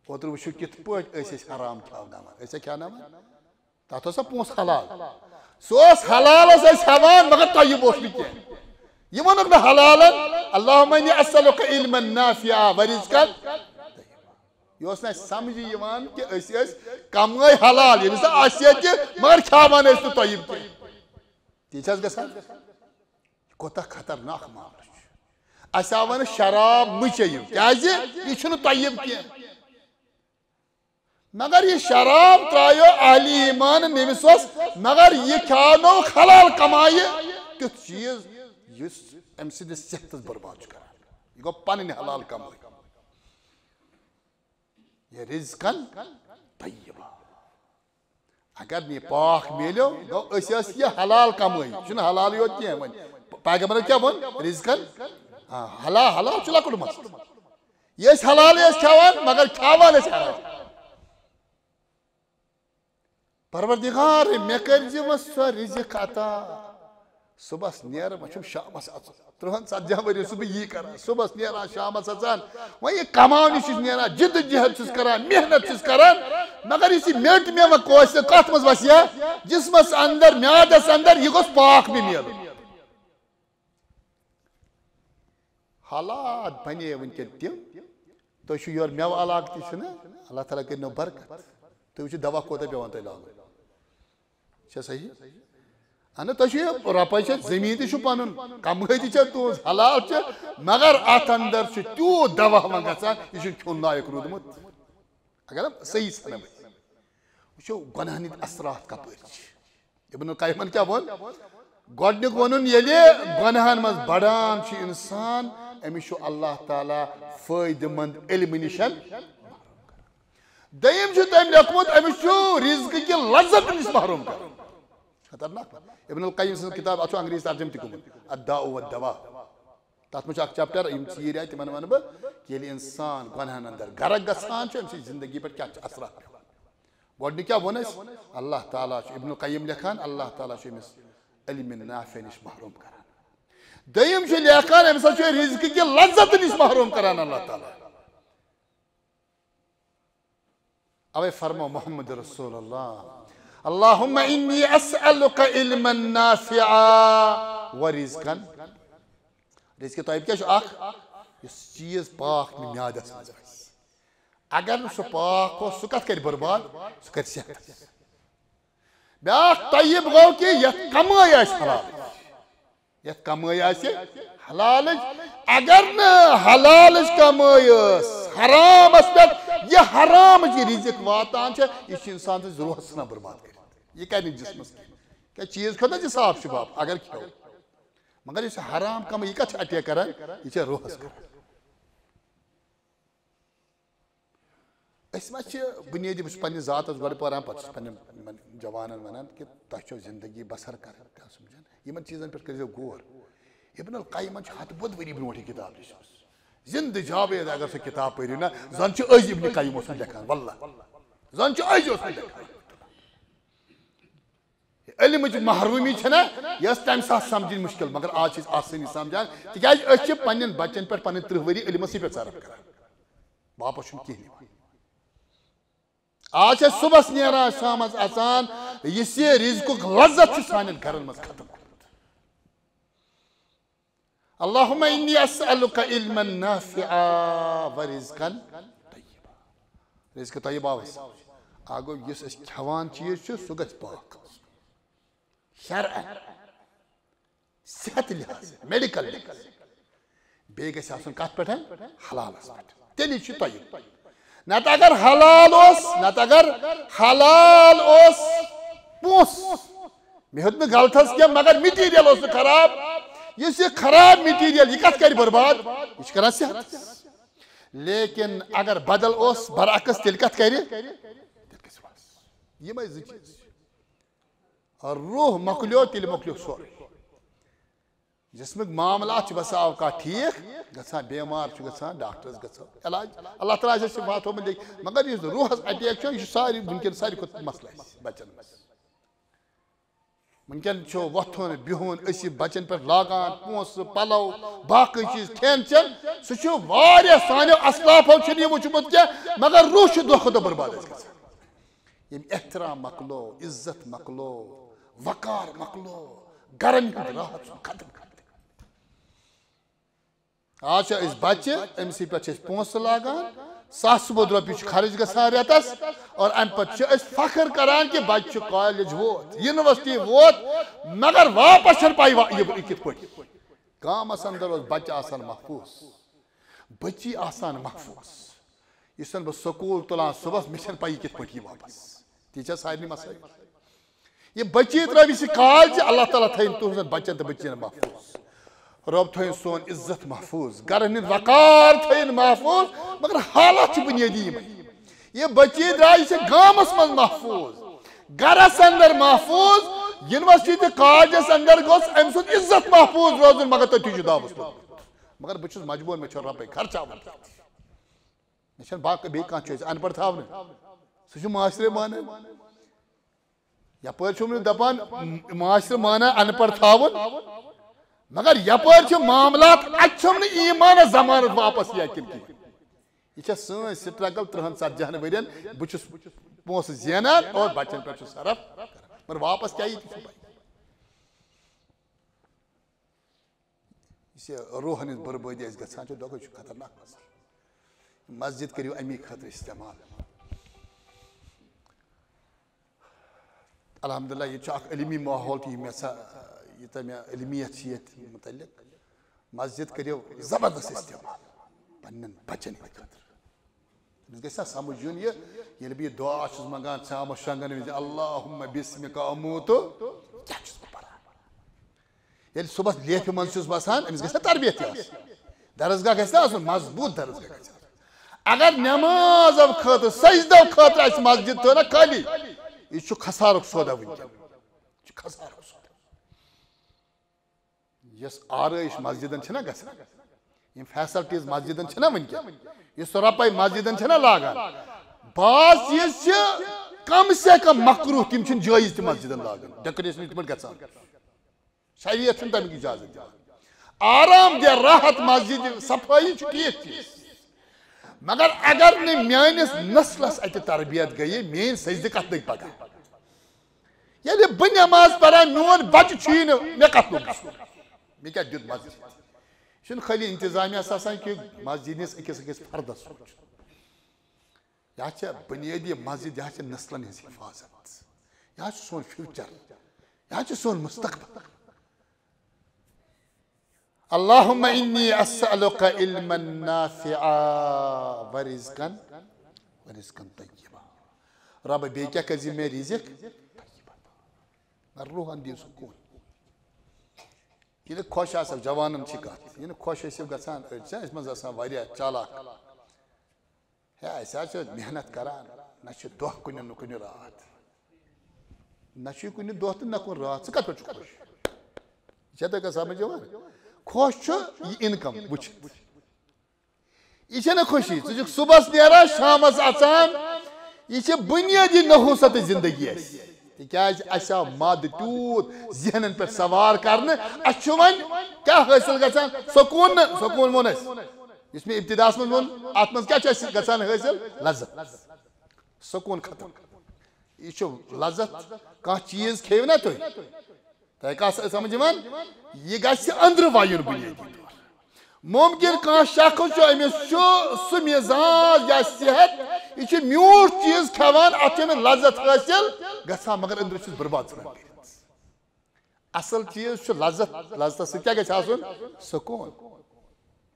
اوترٕ وٕچھِو کِتھ پٲٹھۍ أسۍ ٲسۍ حرام کھیٛاوناوان۔ أسۍ ٲسۍ کھیٛاوناوان؟ تَتھ اوس سا پونٛسہٕ حلال؟ سُہ اوس حلال، اوس أسۍ ہٮ۪وان، مگر طیب اوس نہٕ کینٛہہ۔ یہِ ووٚنُکھ نہٕ حلالن، اللہم انی اسألک علما نافعا و رزقا۔ یہِ اوس نہٕ اَسہِ سمجھی یِوان کہِ أسۍ ٲسۍ کمٲے حلال، ییٚلہِ سۄ آسہِ ہے تہِ، مگر کھیٛاوان ٲسۍ نہٕ طیب کینٛہہ۔ تی چھا حظ گژھان؟ یہِ کوٗتاہ خطرناک معاملہٕ چھُ۔ اَسہِ آو وَنہٕ شراب مہٕ چیٚیِو، کیٛازِ یہِ چھُنہٕ طیب کینٛہہ۔ مگر یہِ شراب ترٛایو اہلِ ایمان، نٔمِس اوس، مگر یہِ کھیٛاونووُکھ حلال کمایہِ تیُتھ چیٖز یُس أمۍ سٕنٛدِس صحتس برباد چھُ کران۔ یہِ گوٚو پنٕنۍ حلال کمٲے۔ یہِ رزقن طیبہ۔ اگر نہٕ یہِ پاک میلیو، گوٚو أسۍ ٲسۍ یہِ حلال کمٲے، یہِ چھُنہٕ حلالٕے یوت کینٛہہ وۄنۍ۔ پیغمبرن کیٛاہ ووٚن؟ رزقن، آ، حلال، حلال چھُ لۄکُٹ مسلہٕ۔ یہِ ٲسۍ حلالٕے ٲسۍ کھٮ۪وان، مگر کھٮ۪وان ٲسۍ حرام۔ پروردگار، مےٚ کٔرۍ زِ وۄنۍ سۄ رزق عطا۔ صبحس نیرٕ، وۄنۍ چھُم شامس اژُن۔ ترٕٛہن ژتجی ؤرۍ یہِ چھُس بہٕ یی کران۔ صبحس نیران، شامس اژان۔ وۄنۍ یہِ کماونہِ چھُس نیران، جدوجہد چھُس کران، محنت چھُس کران، مگر یُس یہِ میٚٹ مےٚ وۄنۍ کوسہِ، کتھ منٛز وسہِ یہِ؟ جسمس اندر، میادس اندر، یہِ گوٚژھ پاک مےٚ میلُن۔ حالات بنے وٕنکیٚن تِم، تُہۍ چھِو یورٕ مٮ۪وٕ علاقہٕ تہِ چھِنہ، اللہ تعالیٰ کٔرِنو برکت۔ تُہۍ وٕچھِو دوا کوٗتاہ پٮ۪وان تۄہہِ لاگُن۔ چھا صحیح؟ اہن، تۄہہِ چھُو یہِ رۄپَے چھےٚ، زٔمیٖن تہِ چھُ پَنُن، کَمٲے تہِ چھےٚ تُہٕنٛز، حلال چھِ، مگر اَتھ اندر چھُ تیوٗت دوا وۄنۍ گژھان، یہِ چھُنہٕ کھیوٚن لایق روٗدمُت۔ اگر صحیح سَنو أسۍ وٕچھو، گۄناہَن ہٕنٛدۍ اثرات کَپٲرۍ چھِ۔ ابن القیمن کیٛاہ ووٚن؟ گۄڈٕنیُک ووٚنُن، ییٚلہِ گۄناہَن منٛز بڑان چھُ اِنسان، أمِس چھُ اللہ تعالیٰ فٲیدٕ مند علمہٕ نِشن۔ دوٚیِم چھُ تٔمۍ لیوٚکھمُت، أمِس چھُ رزقہٕ کہِ لذت نِش محروم کران۔ خطرناک۔ ابن القیم سٕنٛز کِتاب، اَتھ چھُ انگریزی ترجمہٕ تہِ گوٚمُت، الداء والدواء۔ تَتھ منٛز چھُ اکھ chapter، یِم ژیٖرۍ آیہِ، تِمن وَنہٕ بہٕ، ییٚلہِ اِنسان گۄناہن اندر غرق گژھان چھُ، أمۍ سٕنٛزِ زندگی پٮ۪ٹھ کیٛاہ چھِ اثرات پٮ۪وان۔ گۄڈٕنیُک کیٛاہ ووٚن اَسہِ؟ اللہ تعالیٰ چھُ، ابن القیم لیکھان، اللہ تعالیٰ چھُ أمِس علم نافع نِش محروم کران۔ دوٚیِم چھُ لیکھان، أمِس ہسا چھُ رزقہٕ کہِ لذت نِش محروم کران اللہ تعالیٰ۔ اوے فرمو محمد رسول اللہ، اللہم انی اسألک علما نافعا و رزقا۔ رزق طیب کیٛاہ چھُ؟ اکھ، یُس چیٖز پاک میادس منٛز آسہِ۔ اگر نہٕ سُہ پاک اوس، سُہ کتھ کرِ برباد؟ سُہ کرِ صحت۔ بیٛاکھ طیب گوٚو کہِ یتھ کمٲے آسہِ حلال۔ یتھ کمٲے آسہِ حلالٕچ، اگر نہٕ حلالٕچ کمٲے ٲس، حرامس پٮ۪ٹھ یہِ حرامٕچ یہِ رزق واتان چھےٚ، یہِ چھِ انسان سٕنٛدِس روحس ژھٕنان برباد کٔرِتھ۔ یہِ کرِ نہٕ جسمس کینٛہہ۔ کیٛاہ چیٖز کھیوٚو نا جسم، صاف شفاف، اگر کھیوٚو۔ مگر یُس یہِ حرام کمٲے، یہِ کتھ چھِ attack کران؟ یہِ چھےٚ روحس کران۔ أسۍ ما چھِ بُنیٲدی، بہٕ چھُس پننِس ذاتس گۄڈٕ پران، پتہٕ چھُس پننٮ۪ن یِمن جوانن ونان کہِ تۄہہِ چھو زندگی بسر کرٕنۍ، کیٛاہ سمجھان؟ یِمن چیٖزن پٮ۪ٹھ کٔرۍزیو غور۔ ابن القیمن چھُ ہتہٕ بوٚد ؤری برونٛٹھ یہِ کِتاب لیٖچھمٕژ۔ زندٕ جاوید اگر سۄ کِتاب پٔرِو نا، زن چھُ أزۍ ابن قیم اوسمُت لیکھان، واللہ، زن چھُ أزۍ اوسمُت لیکھان۔ علمٕچ محرومی چھنہ، یۄس تمہِ ساتہٕ سمجھٕنۍ مشکل، مگر آز چھِ أسۍ آسٲنی سمجھان، تِکیازِ أسۍ چھِ پننٮ۪ن بچن پٮ۪ٹھ پنٕنۍ ترٕٛہ ؤری علمسٕے پٮ۪ٹھ صرف کران۔ واپس چھُنہٕ کِہیٖنۍ یِوان۔ آز چھِ أسۍ صبحس نیران، شامس اژان، یُس یہِ رزقُک لذت چھُ سانٮ۪ن گرن منٛز ختم گوٚمُت۔ اللہم انی اسألک علما نافعا و رزقا طیبا۔ رزق طیب آوس۔ آ گوٚو، یُس أسۍ کھٮ۪وان چیٖز چھُ، سُہ گژھِ پاک آسُن۔ شرعن، صحت لحاظ، میڈیکل لحاظ۔ بیٚیہِ گژھِ آسُن کتھ پٮ۪ٹھ؟ حلالس پٮ۪ٹھ۔ تیٚلی چھُ طیب۔ نتہٕ اگر حلال اوس، نتہٕ اگر حلال اوس پونٛسہٕ، مےٚ ہیوٚت نہٕ غلطس کینٛہہ، مگر material اوس نہٕ خراب۔ یُس یہِ خراب material، یہِ کتھ کرِ برباد؟ یہِ چھُ کران صحتس۔ لیکن اگر بدل اوس برعکس، تیٚلہِ کتھ کرِ؟ تیٚلہِ گژھِ loss۔ یِمے زٕ چیٖز۔ روح مۄکلیو، تیٚلہِ مۄکلیو سورُے۔ جسمٕکۍ معاملات چھِ بسا اوقات ٹھیٖک گژھان، بیمار چھُ گژھان، ڈاکٹرس گژھو علاج، اللہ تعالیٰ آسہِ شفا تھوٚومُت لیکھِتھ۔ مگر یُس روحس attack چھُ، یہِ چھُ ساروی وٕنکیٚن ساروی کھۄتہٕ مسلہٕ اَسہِ بچن منٛز۔ وٕنکیٚن چھُ وۄتھُن بِہُن، أسۍ یہِ بچن پٮ۪ٹھ لاگان، پونٛسہٕ، پلو، باقٕے چیٖز، کھٮ۪ن چٮ۪ن، سُہ چھُ واریاہ، سانیو اسلافو چھُنہٕ یہِ وٕچھمُت کینٛہہ، مگر روح چھُ دۄہ کھۄتہٕ دۄہ برباد اَسہِ گژھان۔ ییٚمۍ احترام مۄکلو، عزت مۄکلو، وقار مۄکلو، گرن ہُنٛد راحت چھُ ختم گژھان۔ آز چھِ أسۍ بچہِ، أمۍ سٕے پٮ۪ٹھ چھِ أسۍ پونٛسہٕ لاگان، ساسہٕ بوٚد رۄپیہِ چھُ خرٕچ گژھان رٮ۪تس، اور اَمہِ پتہٕ چھِ أسۍ فخر کران کہِ بچہِ چھُ کالج ووت، یونیورسٹی ووت، مگر واپس چھَنہٕ پَے وا-، یہِ، یہِ کِتھ پٲٹھۍ۔ گامس اندر اوس بچہِ آسان محفوظ، بچی آسان محفوظ۔ یُس زن بہٕ سکوٗل تُلان صُبحس، مےٚ چھَنہٕ پَیی کِتھ پٲٹھۍ یی واپس۔ تی چھا سارنٕے مسٲیِل؟ یہِ بچی ترٲوِس یہِ کالجہِ، اللہ تعالیٰ تھٲیِن تُہنٛزن بچن تہٕ بچین محفوظ۔ رۄب تھٲیِن سون عزت محفوظ، گرن ہُنٛد وقار تھٲیِن محفوظ، مگر حالات چھِ بُنیٲدی یِمے۔ یہِ بچی درٛاے، یہِ چھِ گامس منٛز محفوظ، گرس اندر محفوظ، یونیورسٹی تہٕ کالجس اندر گوٚژھ أمۍ سُنٛد عزت محفوظ روزُن، مگر تٔتھی چھُ دعوس لوٚگمُت۔ مگر بہٕ چھُس مجبوٗر، مےٚ چھُ رۄپے خرچاوُن۔ مےٚ چھَنہٕ باقٕے بیٚیہِ کانٛہہ choice، اَن پَڑھ تھاونہٕ۔ سُہ چھُ معاشرے مانان۔ یپٲرۍ چھُم نہٕ دپان م-، معاشرٕ مانان ان پڑھ تھاوُن، مگر یپٲرۍ چھِ معاملات، اتہِ چھُم نہٕ ایمانس ضمانت واپس یہِ کِنہٕ کِہیٖنۍ۔ یہِ چھےٚ سٲنۍ struggle ترٕہن ژتجی ہن ؤرین۔ بہٕ چھُس پونٛسہٕ زینان اور بچن پٮ۪ٹھ چھُس صرف کران، مگر واپس کیٛاہ یی تہِ چھُ پَے۔ یُس یہِ روحن ہٕنٛز بربٲدی اَسہِ گژھان چھِ، دۄکھٕ چھُ خطرناک مسلہٕ۔ مسجد کٔرِو اَمی خٲطرٕ استعمال۔ الحمدللہ، ییٚتہِ چھُ اکھ علمی ماحول تہِ، یِم یژھان، یوٗتاہ مےٚ علمیت چھِ ییٚتہِ متعلق۔ مسجد کٔرِو زبردست استعمال پننٮ۪ن بچن ہٕنٛدِ خٲطرٕ۔ أمِس گژھِ نا سمجھ یُن یہِ، ییٚلہِ بہٕ یہِ دعا چھُس منٛگان، ژامَس شۄنٛگن وِزِ، "اللہم بسمک اموت"، کیٛاہ چھُس بہٕ پران؟ ییٚلہِ صُبحس لیفہِ منٛز چھُس بسان، أمِس گژھِ نا تربیت تہِ آسٕنۍ۔ درسگاہ گژھِ نا آسُن، مضبوٗط درسگاہ گژھِ آسُن۔ اگر نماز خٲطرٕ، سجدٕ خٲطرٕ آسہِ مسجد تھٲو نا خٲلی، یہِ چھُ خسارُک سودا وٕنکیٚن۔ یہِ چھُ خسارُک سودا۔ یۄس آرٲیِش مسجدن چھِنہ گژھان، یِم facilities مسجدن چھِنہ وٕنکیٚن، یُس رۄپے مسجدن چھِنہ لاگان، بعض چیٖز چھِ کم سے کم مکروہ، تِم چھِنہٕ جٲیز تہِ مسجدن لاگان، decoration یِتھ پٲٹھۍ گژھان۔ شریعت چھُنہٕ تَمیُک اجازت دِوان۔ آرام دہ راحت مسجد صفٲیی چھُ ٹھیٖک چیٖز، مگر اگر نہٕ میٲنِس نسلس اتہِ تربیت گٔیہِ، میٲنۍ سجدٕ کتھ لٔگۍ پگاہ؟ ییٚلہِ بہٕ نٮ۪ماز پران، میون بچہٕ چھُیی نہٕ، مےٚ کتھ لوٚگ سُہ؟ مےٚ کیٛاہ دیُت مسجد؟ یہِ چھُنہٕ خٲلی انتظامیہ آسان کہِ مسجد ہٕنٛدِس أکِس أکِس فردس سوٗنٛچُن۔ یہِ حظ چھےٚ بنیٲدی مسجد، یہِ حظ چھےٚ نسلن ہٕنٛز حفاظت، یہِ حظ چھُ سون future، یہِ حظ چھُ سون مستقبل۔ اللہم انی اسألک علما نافعا ورزقا، ورزقا طیبا۔ رب، بیٚیہِ کیٛاہ کٔرۍ زِ مےٚ رزق؟ طیبا۔ مگر روحن دِیِو سکوٗن۔ ییٚلہِ خۄش آسو، جوانن چھِ کتھ، ییٚلہِ خۄش ٲسِو گژھان، أڑۍ چھِ أسۍ منٛز آسان واریاہ چالاک۔ ہے، أسۍ حظ چھِ محنت کران، نہ چھِ دۄہ کُنہِ نہٕ کُنہِ راتھ، نہ چھُ کُنہِ دۄہ تہٕ نہ کُنہِ راتھ۔ ژٕ کتھ پٮ۪ٹھ چھُکھ خۄش؟ یہِ چھا تۄہہِ کتھ سمجھ یِوان؟ خۄش چھُ یہِ income وٕچھِتھ۔ یہِ چھےٚ نہٕ خوشی، ژٕ چھُکھ صُبحس نیران، شامس اژان۔ یہِ چھِ بُنیٲدی نحوست زندگی اَسہِ۔ تِکیٛازِ اَسہِ آو مادٕ تیوٗت ذہنن پٮ۪ٹھ سوار کرنہٕ، اَسہِ چھُ وۄنۍ کیٛاہ حٲصِل گژھان؟ سکوٗن نہٕ، سکوٗن ووٚن اَسہِ۔ یُس مےٚ ابتداہس منٛز ووٚن، اتھ منٛز کیٛاہ چھُ اَسہِ گژھان حٲصِل؟ لذت۔ سکوٗن ختم۔ یہِ چھُ لذت، کانٛہہ چیٖز کھیٚیِو نا تُہۍ، تۄہہِ کتھ سمجھ یِوان؟ یہِ گژھِ أنٛدرٕ وَیُن بُنیٲدی طور۔ مُمکِن کانٛہہ شخص چھُ، أمِس چھُ سُہ مِزاج یا صحت، یہِ چھُ میوٗٹھ چیٖز کھٮ۪وان، اَتھ چھُ أمِس لذت حٲصِل گژھان، مگر أنٛدرٕ چھُس برباد ژھٕنان کٔرِتھ۔ اصل چیٖز چھُ لذت، لذتس سۭتۍ کیٛاہ گژھِ آسُن؟ سکوٗن۔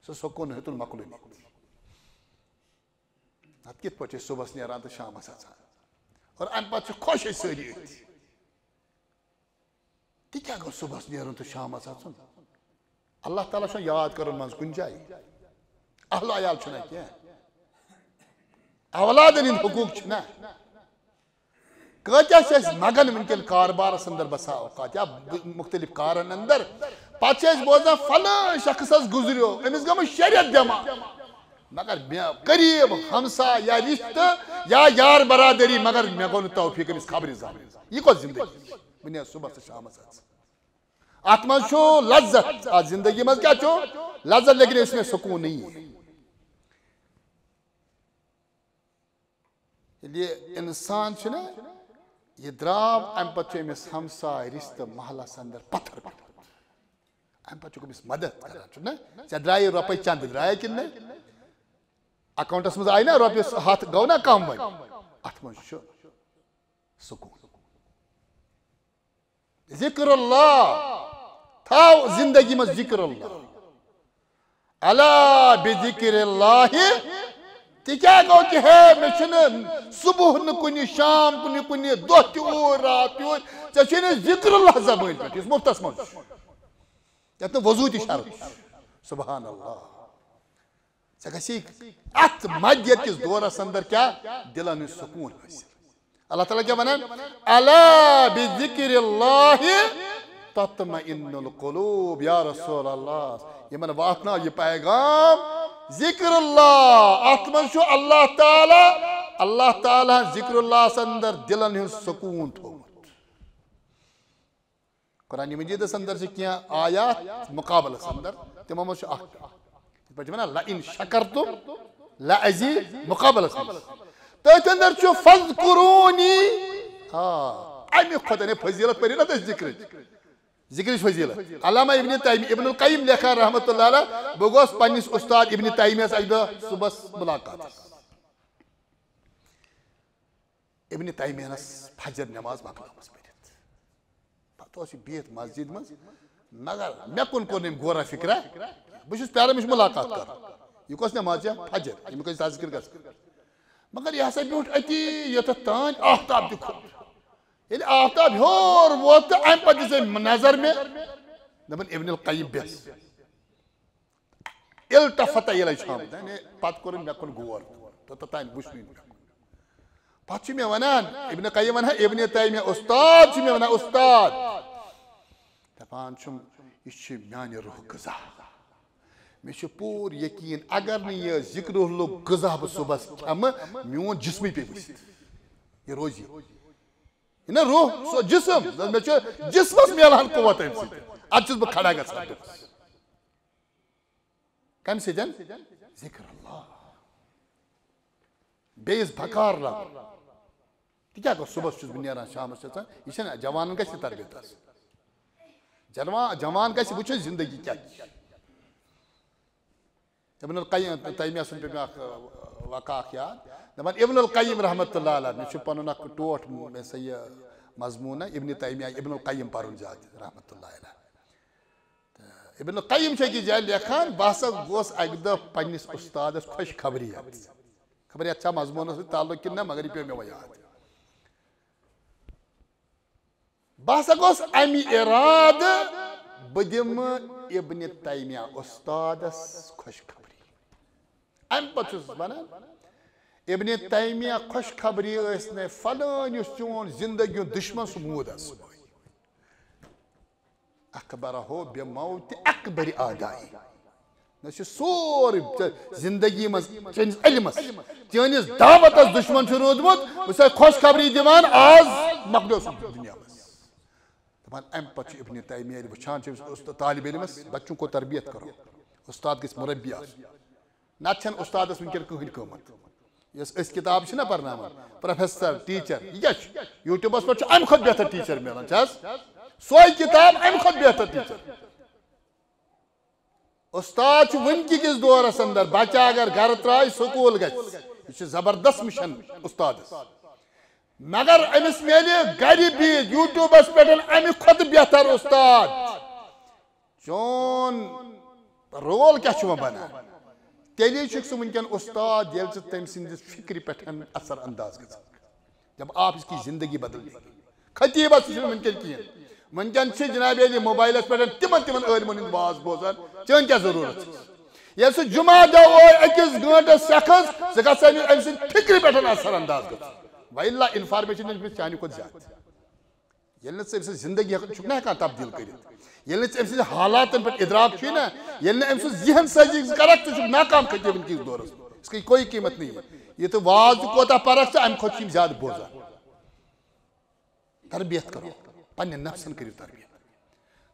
سُہ سکوٗن ہیوٚتُن مۄکلُن۔ نتہٕ کِتھ پٲٹھۍ چھِ أسۍ صُبحس نیران تہٕ شامس اژان؟ اور امہِ پتہٕ چھِ خۄش أسۍ سٲری أتھۍ۔ تہِ کیٛاہ گوٚو صُبحس نیرُن تہٕ شامس اژُن؟ اللہ تعالیٰ چھُنہٕ یاد کرُن منٛز کُنہِ جایہِ۔ اہل عیال چھُنہ کینٛہہ۔ اولادن ہٕنٛدۍ حقوٗق چھِنہ۔ کۭتیٛاہ چھِ أسۍ مگن وٕنکیٚن کاربارس اندر بسا اوقات یا ب-، مختلف کارن اندر۔ پتہٕ چھِ أسۍ بوزان فلٲنۍ شخص حظ گُزریو، أمِس گٔمٕژ شریعت بٮ۪مار۔ مگر مےٚ قریب ہمساے یا رشتہٕ یا یار برادری، مگر مےٚ گوٚو نہٕ توفیق أمِس خبرِ زانُن۔ یہِ کۄس زندگی چھِ؟ بہٕ نیرٕ صُبحس تہٕ شامس اژٕ۔ اتھ منٛز چھُ لذت، اتھ زندگی منٛز کیٛاہ چھُ؟ لذت، لیکن اس میں سکون نہیں ہے۔ ییٚلہِ یہِ انسان چھُنہ، یہِ درٛاو، امہِ پتہٕ چھُ أمِس ہمساے، رشتہٕ، محلس اندر پتھر پیوٚمُت۔ امہِ پتہٕ چھُکھ أمِس مدد کران، چھُنہ؟ ژےٚ درٛایہِ رۄپے چندٕ، درٛایہِ کِنہٕ نہ؟ اکاونٹس منٛز آیہِ نہ رۄپیس ہتھ، گوٚو نہ کم وۄنۍ؟ اتھ منٛز چھُ سکوٗن۔ ذکر اللہ، تھاو زندگی منٛز ذکر اللہ۔ الا بذکر اللہ۔ تہِ کیٛاہ گوٚو کہِ ہے، مےٚ چھُنہٕ صبح نہٕ کُنہِ، شام کُنہِ، کُنہِ دۄہ تہِ اوٗرۍ، راتھ تہِ اوٗرۍ، ژےٚ چھُے نہٕ ذکر اللہ زبٲنۍ پٮ۪ٹھ، یُس مُفتس منٛز چھُ، یتھ نہٕ وضوٗ تہِ شرط چھُ۔ سبحان اللہ۔ ژےٚ گژھی اتھ مدیت کِس دورس اندر کیٛاہ؟ دلن ہُنٛد سکوٗن حٲصِل۔ اللہ تعالیٰ کیٛاہ ونان؟ الا بذکر اللہ تطمئن القلوب۔ یا رسول اللہ، یِمن واتناو یہِ پیغام۔ ذکر اللہ، اتھ منٛز چھُ اللہ تعالیٰ، اللہ تعالیٰ ہن ذکر اللہ ہس اندر دلن ہُنٛد سکوٗن تھوٚومُت۔ قرآن مجیدس اندر چھِ کینٛہہ آیات مقابلس اندر، تِمو منٛز چھُ اکھ۔ یِتھ پٲٹھۍ چھِ ونان، "لَئِن شَكَرْتُمْ لَأَزِيدَنَّكُمْ۔" تٔتھۍ اندر چھُ "فَاذْكُرُونِي۔" آ، اَمہِ کھۄتہٕ نے فضیلت پٔرِو نہ تُہۍ ذِکرٕچ۔ ذِکرٕچ فضیلت۔ علامہ ابن تیمیہ، ابن القیم لیکھان رحمتہ اللہ علیہ، بہٕ گوس پننِس استاد ابن تیمیہس اکہِ دۄہ صُبحس مُلاقاتس۔ ابن تیمیہس فجر نماز مۄکلٲومٕژ پٔرِتھ۔ پتہٕ اوس یہِ بِہِتھ مسجد منٛز، مگر مےٚ کُن کوٚر نہٕ أمۍ غورا فکرا۔ بہٕ چھُس پیاران، مےٚ چھُ مُلاقات کرُن۔ یہِ کۄس نماز چھےٚ؟ فجر، ییٚمیُک أسۍ تذکر گژھو۔ مگر یہِ ہسا بیوٗٹھ أتی یوٚتتھ تام آفتاب تہِ کھوٚت۔ ییٚلہِ آفتاب ہیوٚر ووت تہٕ اَمہِ پتہٕ دِژ أمۍ نظر مےٚ، دوٚپُن، "ابن القیم بیٚہہ۔" التفت الیہ چھام، یعنی پتہٕ کوٚرُن مےٚ کُن غور، توٚتتھ تام وُچھ نہٕ مےٚ کُن۔ پتہٕ چھُ مےٚ ونان، ابن قیم ونان، ابن تیمیہ استاد چھُ مےٚ ونان، "استاد، دپان چھُم، یہِ چھُ میانہِ روح غذا۔ مےٚ چھُ پوٗرٕ یقین، اگر نہٕ یہِ ذکر الحُک غذا بہٕ صُبحس کھٮ۪مہٕ، میون جسمٕے پیٚیہِ ؤسِتھ۔ یہِ روزِ یہِ نہ روح، سُہ جسم، مےٚ چھُ جسمس میلان قوت امہِ سۭتۍ۔ ادٕ چھُس بہٕ کھڑا گژھان۔" کمہِ سۭتۍ؟ ذکر اللہ۔ بیٚیِس بکار لگُن۔ تہِ کیٛاہ گوٚو؟ صُبحس چھُس بہٕ نیران، شامس چھُس آسان۔ یہِ چھَنہٕ، جوانن گژھِ یہِ تربیت آسٕنۍ۔ جوان، جوان گژھِ وٕچھُن زندگی کیٛاہ چھِ۔ ابن القیم، تیمیہ سُنٛد پیٚو مےٚ اکھ، ٲ، واقعہ اکھ یاد۔ دپان، ابن القیم رحمتہ اللہ علیہ، مےٚ چھُ پنُن اکھ ٹوٹھ، مےٚ سا یہِ مضموٗن نا، ابن تیمیہ، ابن القیم پرُن زیادٕ رحمتہ اللہ علیہ۔ تہٕ ابن القیم چھُ أکِس جایہِ لیکھان، "بہٕ ہسا گوس اکہِ دۄہ پننِس استادس خۄش خبری ہٮ۪تھ۔" خبر یتھ چھا مضموٗنس سۭتۍ تعلق کِنہٕ نہ، مگر یہِ پیوٚو مےٚ وۄنۍ یاد۔ بہٕ ہسا گوس امہِ ارادٕ، بہٕ دِمہٕ ابن تیمیہ استادس خۄش خبری۔ امہِ پتہٕ چھُس ونان، ابن تیمیہ خۄش خبری ٲسۍ نہٕ فلٲنۍ یُس چون زندگی ہُنٛد دُشمن، سُہ موٗد حظ صُبحٲے۔ اخبرہ بموت اکبر اعدائی۔ مےٚ چھُ سورُے ژےٚ زندگی منٛز، چٲنِس علمس، چٲنِس دعوتس دُشمن چھُ روٗدمُت، بہٕ چھُسے خۄش خبری دِوان، آز مۄکلیو سُہ دُنیا منٛز۔ دپان، امہِ پتہٕ چھُ ابن تیمیہ ییٚلہِ وٕچھان چھُ أمِس اُست-، طالب علمس، بچوں کو تربیت کرو، استاد گژھِ مربی آسُن۔ نتہٕ چھنہٕ استادس وٕنکیٚن کٕہٕنۍ قۭمتھ۔ یۄس أسۍ کتاب چھِنہ پرناوان، پروفیسر، ٹیچر، یہِ کیٛاہ چھُ؟ یوٗٹیوٗبس پٮ۪ٹھ چھُ امہِ کھۄتہٕ بہتر ٹیچر میلان، چھِ حظ؟ سۄے کتاب امہِ کھۄتہٕ بہتر ٹیچر۔ استاد چھُ وٕنکہِ کِس دورس اندر، بچہ اگر گرٕ ترٛایہِ، سکوٗل گژھِ۔ یہِ چھُ زبردست مِشن استادس۔ مگر أمِس میلہِ گرِ بِہِتھ یوٗٹیوٗبس پٮ۪ٹھ امہِ کھۄتہٕ بہتر استاد۔ چون رول کیٛاہ چھُ وۄنۍ بنان؟ تیٚلی چھُکھ ژٕ وٕنکیٚن استاد، ییٚلہِ ژٕ تٔمۍ سٕنٛدِس فِکرِ پٮ۪ٹھ اثر انداز گژھان۔ جب آپ اس کی زندگی بدل دیں گے۔ خطیبس چھُنہٕ وٕنکیٚن کِہیٖنۍ۔ وٕنکیٚن چھِ جناب علی موبایلس پٮ۪ٹھ تِمن تِمن عٲلمن ہُنٛد واز بوزان، چٲنۍ کیٛاہ ضروٗرت چھِ؟ ییٚلہِ سُہ جمعہ دۄہ اوے أکِس گٲنٛٹس سٮ۪کھ ہٕنٛز، ژٕ گژھ أمۍ، أمۍ سٕنٛدِ فِکرِ پٮ۪ٹھ اثر انداز گژھُن۔ وَإِلَّا اِنفارمیشن چھِ چانہِ کھۄتہٕ زیادٕ۔ ییٚلہِ نہٕ ژٕ أمۍ سٕنٛز زندگی ہٮ۪کھ، چھُکھ نہ ہٮ۪کان تبدیٖل کٔرِتھ، ییٚلہِ نہٕ ژٕ أمۍ سٕنٛدِ حالاتن پٮ۪ٹھ ادراک چھُے نہ، ییٚلہِ نہٕ أمۍ سٕنٛز ذہن سٲزی ژٕ کرکھ، ژٕ چھُکھ ناکام خطیبن کِس دورس منٛز۔ اس کا کوئی قیمت نہیں ہے۔ یہِ تہٕ واز تہِ کوتاہ پرکھ ژٕ، امہِ کھۄتہٕ چھِ یِم زیادٕ بوزان۔ تربیت کرو، پننہِ نفسن کٔرِو تربیت۔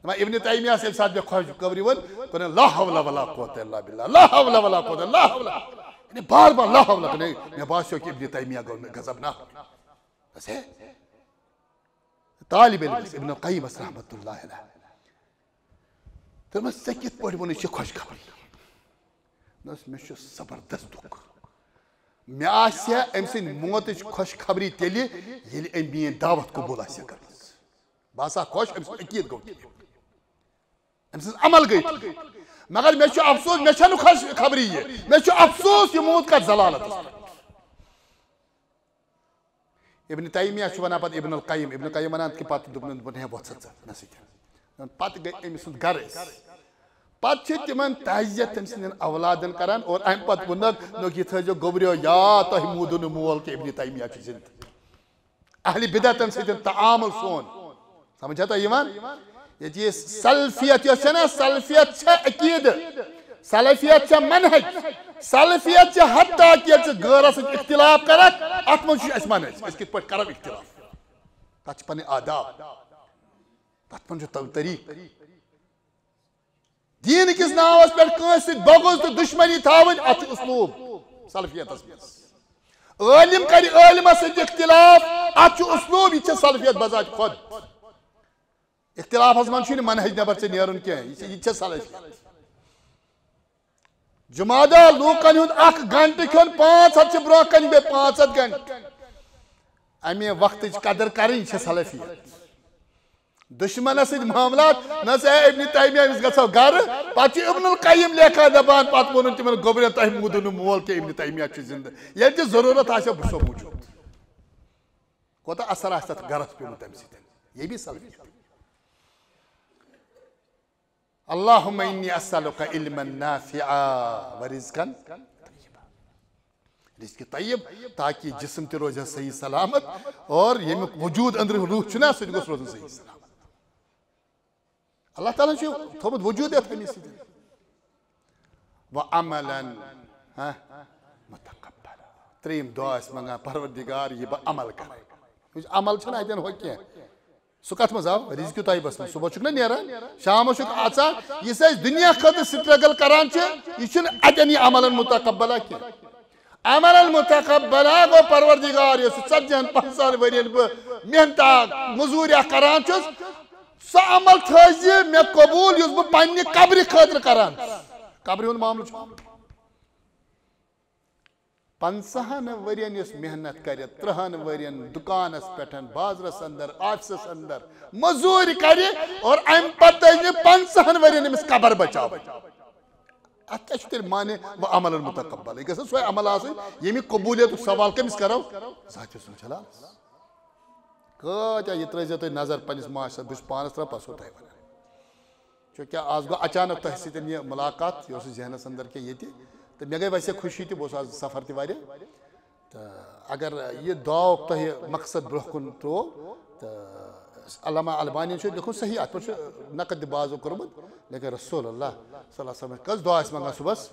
دپان ابن تیمیہ یس ییٚمہِ ساتہٕ مےٚ خۄش خبری ووٚن، کوٚرُن لا حول ولا قوت الا باللہ، لا حول ولا قوت، لا حول۔ یعنی بار بار لا حول کرنے، مےٚ باسیو کہ ابن تیمیہ گوٚو مےٚ غضبناک۔ بس ہے، طالب علمس ابن القیمس رحمتہ اللہ علیہ۔ دوٚپمس، "ژےٚ کِتھ پٲٹھۍ ووٚنُے چھِ خۄش خبری؟" دوٚپمس، "مےٚ چھُ زبردست دُکھ۔ مےٚ آسہِ ہا أمۍ سٕنٛدِ موتٕچ خۄش خبری تیٚلہِ، ییٚلہِ أمۍ میٛٲنۍ دعوت قبوٗل آسہِ ہا کٔرمٕژ۔ بہٕ آسہٕ ہا خۄش، أمۍ سُنٛد عقیٖد گوٚو ٹھیٖک۔ أمۍ سٕنٛز عمل گٔے ٹھیٖک۔ مگر مےٚ چھُ افسوس، مےٚ چھَنہٕ خۄش خبری یہِ۔ مےٚ چھُ افسوس، یہِ موٗد کَتھ ضلالتس پٮ۪ٹھ۔" ابن تیمیہ چھُ ونان پتہٕ ابن القیم، ابن قیم ونان کہِ پتہٕ دوٚپُن، دوٚپُن، "ہے، وۄتھ سا ژٕ مےٚ سۭتۍ۔" پتہٕ گٔے أمۍ سُنٛد گرٕ أسۍ۔ پتہٕ چھِ تِمن تعزیت تٔمۍ سٕنٛدٮ۪ن اولادن کران اور امہِ پتہٕ ووٚنُکھ، دوٚپُکھ، "یہِ تھٲیزیو گوٚبریو یاد، تۄہہِ موٗدوُ نہٕ مول کہِ ابن تیمیہ چھُ زندٕ۔" اہل بدعتن سۭتۍ تعامل سون۔ سمجھ چھا تۄہہِ یِوان؟ ییٚتہِ یہِ سلفیت یۄس چھےٚ نا، سلفیت چھےٚ عقیدٕ، سلفیت چھےٚ منہج، سلفیت چھےٚ حتیٰ کہِ ییٚلہِ ژٕ غٲرس سۭتۍ اختلاف کرکھ، اتھ منٛز چھُ اَسہِ منہج، أسۍ کِتھ پٲٹھۍ کرو اختلاف؟ تتھ چھِ پنٕنۍ آداب۔ تتھ منٛز چھُ تو طریٖقہٕ۔ دیٖن کِس ناوس پٮ۪ٹھ کٲنٛسہِ سۭتۍ بغض تہٕ دُشمنی تھاوٕنۍ، اتھ چھُ اسلوب سلفیتس منٛز۔ عٲلِم کرِ عٲلِمس سۭتۍ اختلاف، اتھ چھُ اسلوب، یہِ چھِ سلفیت بذات خود۔ اختلافس منٛز چھُنہٕ منہج نٮ۪بر ژےٚ نیرُن کینٛہہ، یہِ چھِ، یہِ چھِ سلفیت۔ جمعہ دۄہ لوٗکن ہُنٛد اکھ گنٹہٕ کھیوٚن پانٛژھ ہتھ چھِ برونٛہہ کنہِ بیٚیہِ پانٛژھ ہتھ گنٹہٕ۔ امہِ وقتٕچ قدر کرٕنۍ چھِ سلفیت۔ دشمنس سۭتۍ معاملات، نہ ژٕ ہے ابن تیمیہ، أمِس گژھو گرٕ۔ پتہٕ چھُ ابن القیم لیکھان دپان، پتہٕ ووٚنُن تِمن گوٚبرٮ۪ن، تۄہہِ موٗدوٗ نہٕ مول کینٛہہ، ابن تیمیہ چھُ زندٕ۔ ییٚلہِ تہِ ضروٗرت آسہِ، بہٕ چھُسو موٗجوٗد۔ کوٗتاہ اثر آسہِ تتھ گرس پیوٚمُت تمہِ سۭتۍ؟ یہ بھی سلفیت۔ اللہم انی اسألک علما نافعا و رزقا طیبا۔ رزق طیب، تاکہ جسم تہِ روزِ صحیح سلامت اور ییٚمیُک وجود أنٛدرٕ روح چھُنہ، سُہ تہِ گوٚژھ روزُن صحیح سلامت۔ اللہ تعالیٰ چھُ تھوٚومُت وجود یتھ أمِس سۭتۍ۔ و عملا، ہاں، متقبلا۔ ترٛیٚیِم دعا ٲسۍ منٛگان، پروردگار، یہِ بہٕ عمل کرٕ۔ یُس عمل چھُنہٕ اتٮ۪ن ہُہ کینٛہہ۔ سُہ کتھ منٛز آو؟ رزق طیبس منٛز۔ صبح چھُکھ نہ نیران، شامس چھُکھ اژان۔ یُس أسۍ دُنیا خٲطرٕ struggle کران چھِ، یہِ چھُنہٕ اتٮ۪ن یہِ عملا متقبلا کینٛہہ۔ عملا متقبلا گوٚو پروردگار، یُس ژتجی ہن پنٛژاہن ؤرین بہٕ محنتہ مٔزوٗریا کران چھُس، سُہ عمل تھٲوزِ مےٚ قبوٗل، یُس بہٕ پننہِ قبرِ خٲطرٕ کران چھُس۔ قبرِ ہُنٛد معاملہٕ چھُ۔ پنٛژاہن ؤرین یُس محنت کرِ، ترٕہن ؤرین دُکانس پٮ۪ٹھ، بازرس اندر، آفسس اندر مٔزوٗرۍ کرِ، اور امہِ پتہٕ تھٲوزِ پنٛژاہن ؤرین أمِس قبر بچاوٕنۍ۔ اتھ کیٛاہ چھُ تیٚلہِ معنی؟ و عملا متقبلا۔ یہِ گژھِ سُے عمل آسٕنۍ، ییٚمہِ قبولیتُک سوال کٔمِس کرو؟ ذاتِ حسن جلالس۔ کۭتیاہ، یہِ ترٲیزیو تُہۍ نظر پننِس معاشرس، بہٕ چھُس پانس تران پژھو تۄہہِ ونان۔ چونکہ آز گوٚو اچانک تۄہہِ سۭتۍ یہِ ملاقات، یہِ اوس نہٕ ذہنس اندر کینٛہہ ییٚتہِ۔ تہٕ مےٚ گٔے ویسے خوشی تہِ، بہٕ اوسُس آز سفر تہِ واریاہ۔ تہٕ اگر یہِ دعاہُک تۄہہِ مقصد برونٛہہ کُن ترٛوو، تہٕ علامہ البانین چھُ لیوٚکھمُت صحیح، اتھ پٮ۪ٹھ چھُ نقد تہِ بعضو کوٚرمُت، لیکن رسول اللہ صلی اللہ علیہ وسلم کٔژ دعا ٲسۍ منٛگان صُبحس؟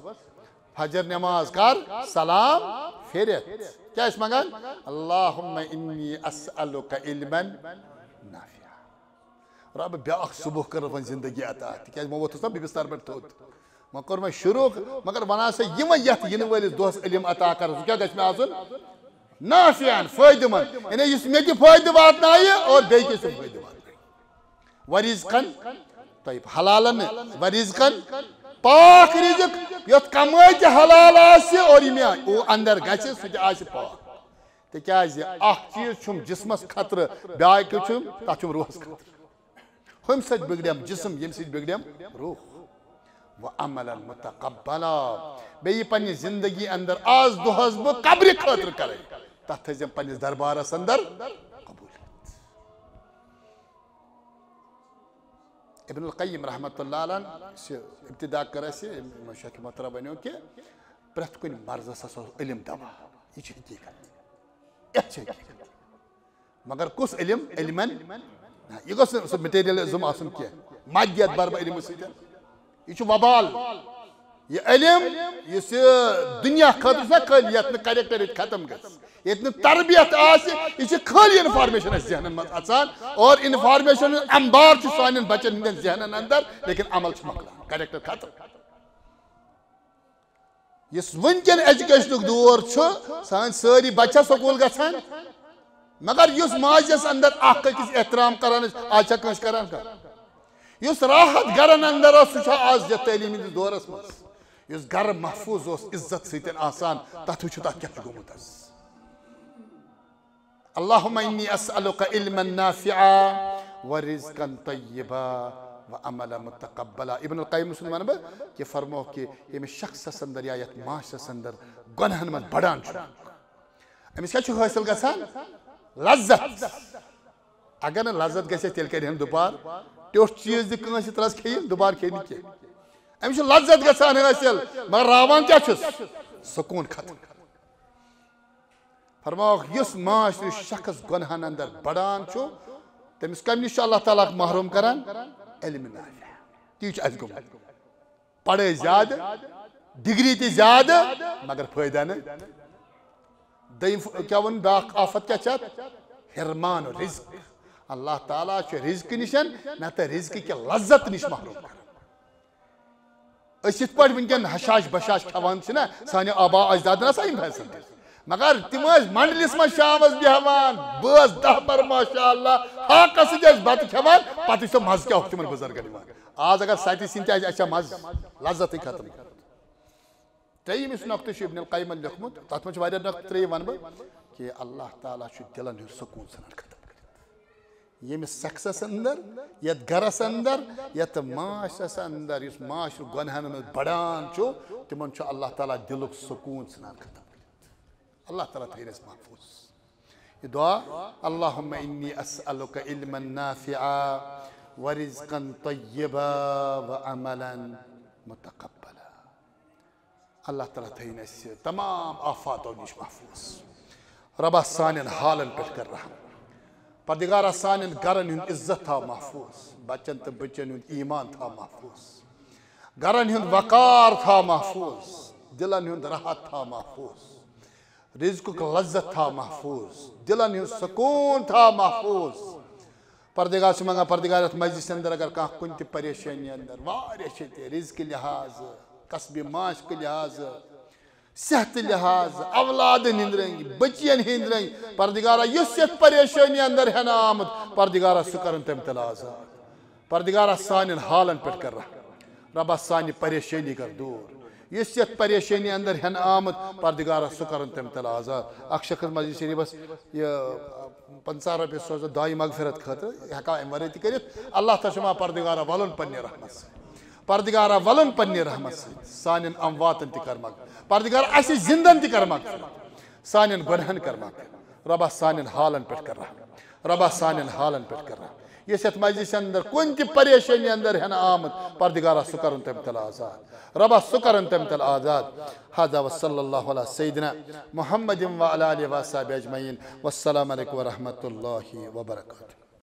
فجر نماز کر سلام پھیرِتھ۔ کیٛاہ ٲسۍ منٛگان؟ اللہم انی اسألک علما نافعا۔ رب، بیاکھ صبح کٔرٕتھ وۄنۍ زندگی عطا، تِکیٛازِ وۄنۍ ووٚتھُس نا بیٚیِس تربتھ تھوٚد۔ وۄنۍ کوٚر مےٚ شروع، مگر وۄنۍ ہسا یہِ وۄنۍ یتھ یِنہٕ وٲلِس دۄہس علم عطا کرُن، سُہ کیٛاہ گژھِ مےٚ آسُن؟ نافعاً، فٲیدٕ مند، یعنی یُس مےٚ تہِ فٲیدٕ واتنایہِ اور بیٚیہِ کٲنٛسہِ تہِ فٲیدٕ واتنایہِ۔ ورزقاً طیب، حلالن ورزقاً، پاک رزق، یتھ کمٲے تہِ حلال آسہِ اور یہِ مےٚ او اندر گژھِ، سُہ تہِ آسہِ پاک۔ تِکیٛازِ اکھ چیٖز چھُم جسمس خطرٕ، بیاکھ چھُم، تتھ چھُم روحس خطرٕ۔ ہُمہِ سۭتۍ بگڑیم جسم، ییٚمہِ سۭتۍ بگڑیم روح۔ و عملا متقبلا۔ بیٚیہِ پننہِ زندگی اندر آز دۄہس بہٕ قبرِ خٲطرٕ کرے، تتھ تھٲیزیم پننِس دربارس اندر قبولیت۔ ابن القیم رحمۃ اللہ علیہ چھِ ابتدا کٔر اَسہِ، یِم شیخ محترم ؤنِو کہِ پرٛٮ۪تھ کُنہِ مرضس ہسا اوس علم دوا۔ یہِ چھِ حقیٖقت۔ یَتھ چھِ حقیٖقت۔ مگر کُس علم؟ علمن، نہ، یہِ گوٚژھ نہٕ سُہ materialism آسُن کینٛہہ۔ مادیت بربہ علمہٕ سۭتۍ۔ یہِ چھُ وبال۔ یہِ علم، یُس یہِ دُنیا خٲطرٕ چھُنہ خٲلی، یَتھ نہٕ character ییٚتہِ ختم گژھِ، ییٚتہِ نہٕ تربیت آسہِ، یہِ چھِ خٲلی information اَسہِ ذہنن منٛز اژان، اور information ہُنٛد انبار چھُ سانٮ۪ن بچن ہٕنٛدٮ۪ن ذہنن اندر، لیکن عمل چھُ مۄکلان، character ختم۔ یُس وٕنکٮ۪ن educationُک دور چھُ، سٲنۍ سٲری بچہ سکوٗل گژھان، مگر یُس ماضیس اندر اکھ أکِس احترام کران ٲسۍ، آز چھا کٲنٛسہِ کران کانٛہہ؟ یُس راحت گرن اندر اوس، سُہ چھا آز یتھ تعلیٖم ہٕنٛدِس دورس منٛز؟ یُس گرٕ محفوظ اوس عزت سۭتۍ آسان، تتھ وٕچھِو تتھ کیٛاہ چھُ گوٚمُت آز۔ اللہم انی اسألک علما نافعا و رزقا طیبا و عملا متقبلا۔ ابن القیم سُنٛد ونہٕ بہٕ کہِ فرموکھ کہِ ییٚمِس شخصس اندر یا یتھ معاشرس اندر گۄنہن منٛز بڑان چھُ، أمِس کیٛاہ چھُ حٲصِل گژھان؟ لذت۔ اگر نہٕ لذت گژھِ، تیٚلہِ کرِ ہن دُبارٕ ٹیوٚٹھ چیٖز تہِ کٲنٛسہِ ترس کھیٚیہِ، دُبارٕ کھیٚیہِ نہٕ کینٛہہ۔ أمِس چھُ لذت گژھان حٲصِل، مگر راوان کیٛاہ چھُس؟ سکوٗن ختم۔ فرماوکھ، یُس ماس، یُس شخص گۄنہن اندر بڑان چھُ، تٔمِس کمہِ نِش چھُ اللہ تعالیٰ محروم کران؟ علم نافع۔ تی چھُ اَسہِ گوٚمُت۔ پڑھٲے زیادٕ، ڈگری تہِ زیادٕ، مگر فٲیدٕ نہٕ۔ دوٚیِم ف-، کیٛاہ ووٚن بیٛاکھ آفت کیٛاہ چھِ اَتھ؟ حرمان رزق۔ اللہ تعالیٰ چھُ رزقہٕ نِشن نتہٕ رزقہٕ کہِ لذت نِش محروم کران۔ أسۍ یِتھ پٲٹھۍ وٕنکیٚن ہشاش بشاش کھٮ۪وان چھِنہ، سانہِ آبا اجدادن آسا یِم فیسن دِتھ؟ مگر تِم ٲسۍ منڈلِس منٛز شامس بیٚہوان، بٲژ دہ بر ماشاء اللہ، ہاکس سۭتۍ ٲسۍ بتہٕ کھٮ۪وان، پتہٕ چھُ سُہ مزٕ کیٛاہ اوس تِمن بُزرگن یِوان۔ آز اگر ستہِ سِنۍ تہِ آسہِ، اَسہِ چھا مزٕ، لذتٕے ختم۔ ترٛیٚیِم یُس نۄقطہٕ چھُ ابن القیمن لیوٚکھمُت، تَتھ منٛز چھِ واریاہ نۄقطہٕ، ترٛیٚیِم وَنہٕ بہٕ کہِ اللہ تعالیٰ چھُ دِلَن ہُنٛد سکوٗن ژھٕنان ختم کٔرِتھ۔ ییٚمِس سٮ۪کسَس اندر، یَتھ گَرَس اندر، یَتھ معاشرَس اندر، یُس معاشرٕ گۄنہَن منٛز بَڑان چھُ، تِمَن چھُ اللہ تعالیٰ دِلُک سکوٗن ژھٕنان ختم کٔرِتھ۔ اللہ تعالیٰ تھٲیِن اَسہِ محفوٗظ۔ یہِ دُعا، اللہم انی اسألک علما نافعا ورزقا طیبا وعملا متقبلا۔ اللہ تعالیٰ تھٲیِن اَسہِ تمام آفاتو نِش محفوٗظ۔ رۄبا سانٮ۪ن حالن پٮ۪ٹھ کر رحم۔ پردگارا سانٮ۪ن گرن ہُنٛد عزت تھاو محفوٗظ، بچن تہٕ بچن ہُنٛد ایمان تھاو محفوٗظ، گرن ہُنٛد وقار تھاو محفوٗظ، دلن ہُنٛد راحت تھاو محفوٗظ، رزقُک لذت تھاو محفوٗظ، دلن ہُنٛد سکوٗن تھاو محفوٗظ۔ پردگار چھِ منٛگان، پردگار یَتھ مجلسہِ اندر اگر کانٛہہ کُنہِ تہِ پریشٲنی اندر، واریاہ چھِ تہِ رزقہٕ لحاظہٕ، کسبِ معاشقہٕ لحاظہٕ، صحتہٕ لحاظہٕ، اولادن ہٕنٛدۍ رٔنگۍ، بچین ہٕنٛدۍ رٔنگۍ، پردگارا یُس یَتھ پریشٲنی اندر ہٮ۪نہٕ آمُت، پردگارا سُہ کرن تٔمۍ تِلہٕ آزاد۔ پردگارا سانٮ۪ن حالن پٮ۪ٹھ کر رحم۔ رۄبا سانہِ پریشٲنی کر دوٗر۔ یُس یَتھ پریشٲنی اندر ہٮ۪نہٕ آمُت، پردگارا سُہ کرن تٔمۍ تِلہٕ آزاد۔ اکھ شخص مسجد شریفس یہِ پنژاہ رۄپیہِ سوزو دعایہِ مغفرت خٲطرٕ، یہِ ہٮ۪کو امہِ ورٲے تہِ کٔرِتھ۔ اللہ تعالیٰ چھُ ما پردگارا ولُن پننہِ رحمت سۭتۍ۔ پردگارا ولُن پننہِ رحمت سۭتۍ۔ سانٮ۪ن امواتن تہِ کر مغفرت۔ پردگارا اسہِ زندن تہِ کر مغفرت۔ سانٮ۪ن گۄنہن کر مغفرت۔ رۄبا سانٮ۪ن حالن پٮ۪ٹھ کر رحم۔ رۄبا سانٮ۪ن حالن پٮ۪ٹھ کر رحم۔ یُس یَتھ مجلسہِ اندر کُنہِ تہِ پریشٲنی اندر ہٮ۪نہٕ آمُت، پردگارا سُہ کرن تٔمۍ تِلہٕ آزاد۔ رۄبا سُہ کرن تٔمۍ تِلہٕ آزاد۔ هذا وصلى الله على سيدنا محمد وعلى آله وصحبه أجمعين. والسلام عليكم ورحمة الله وبركاته.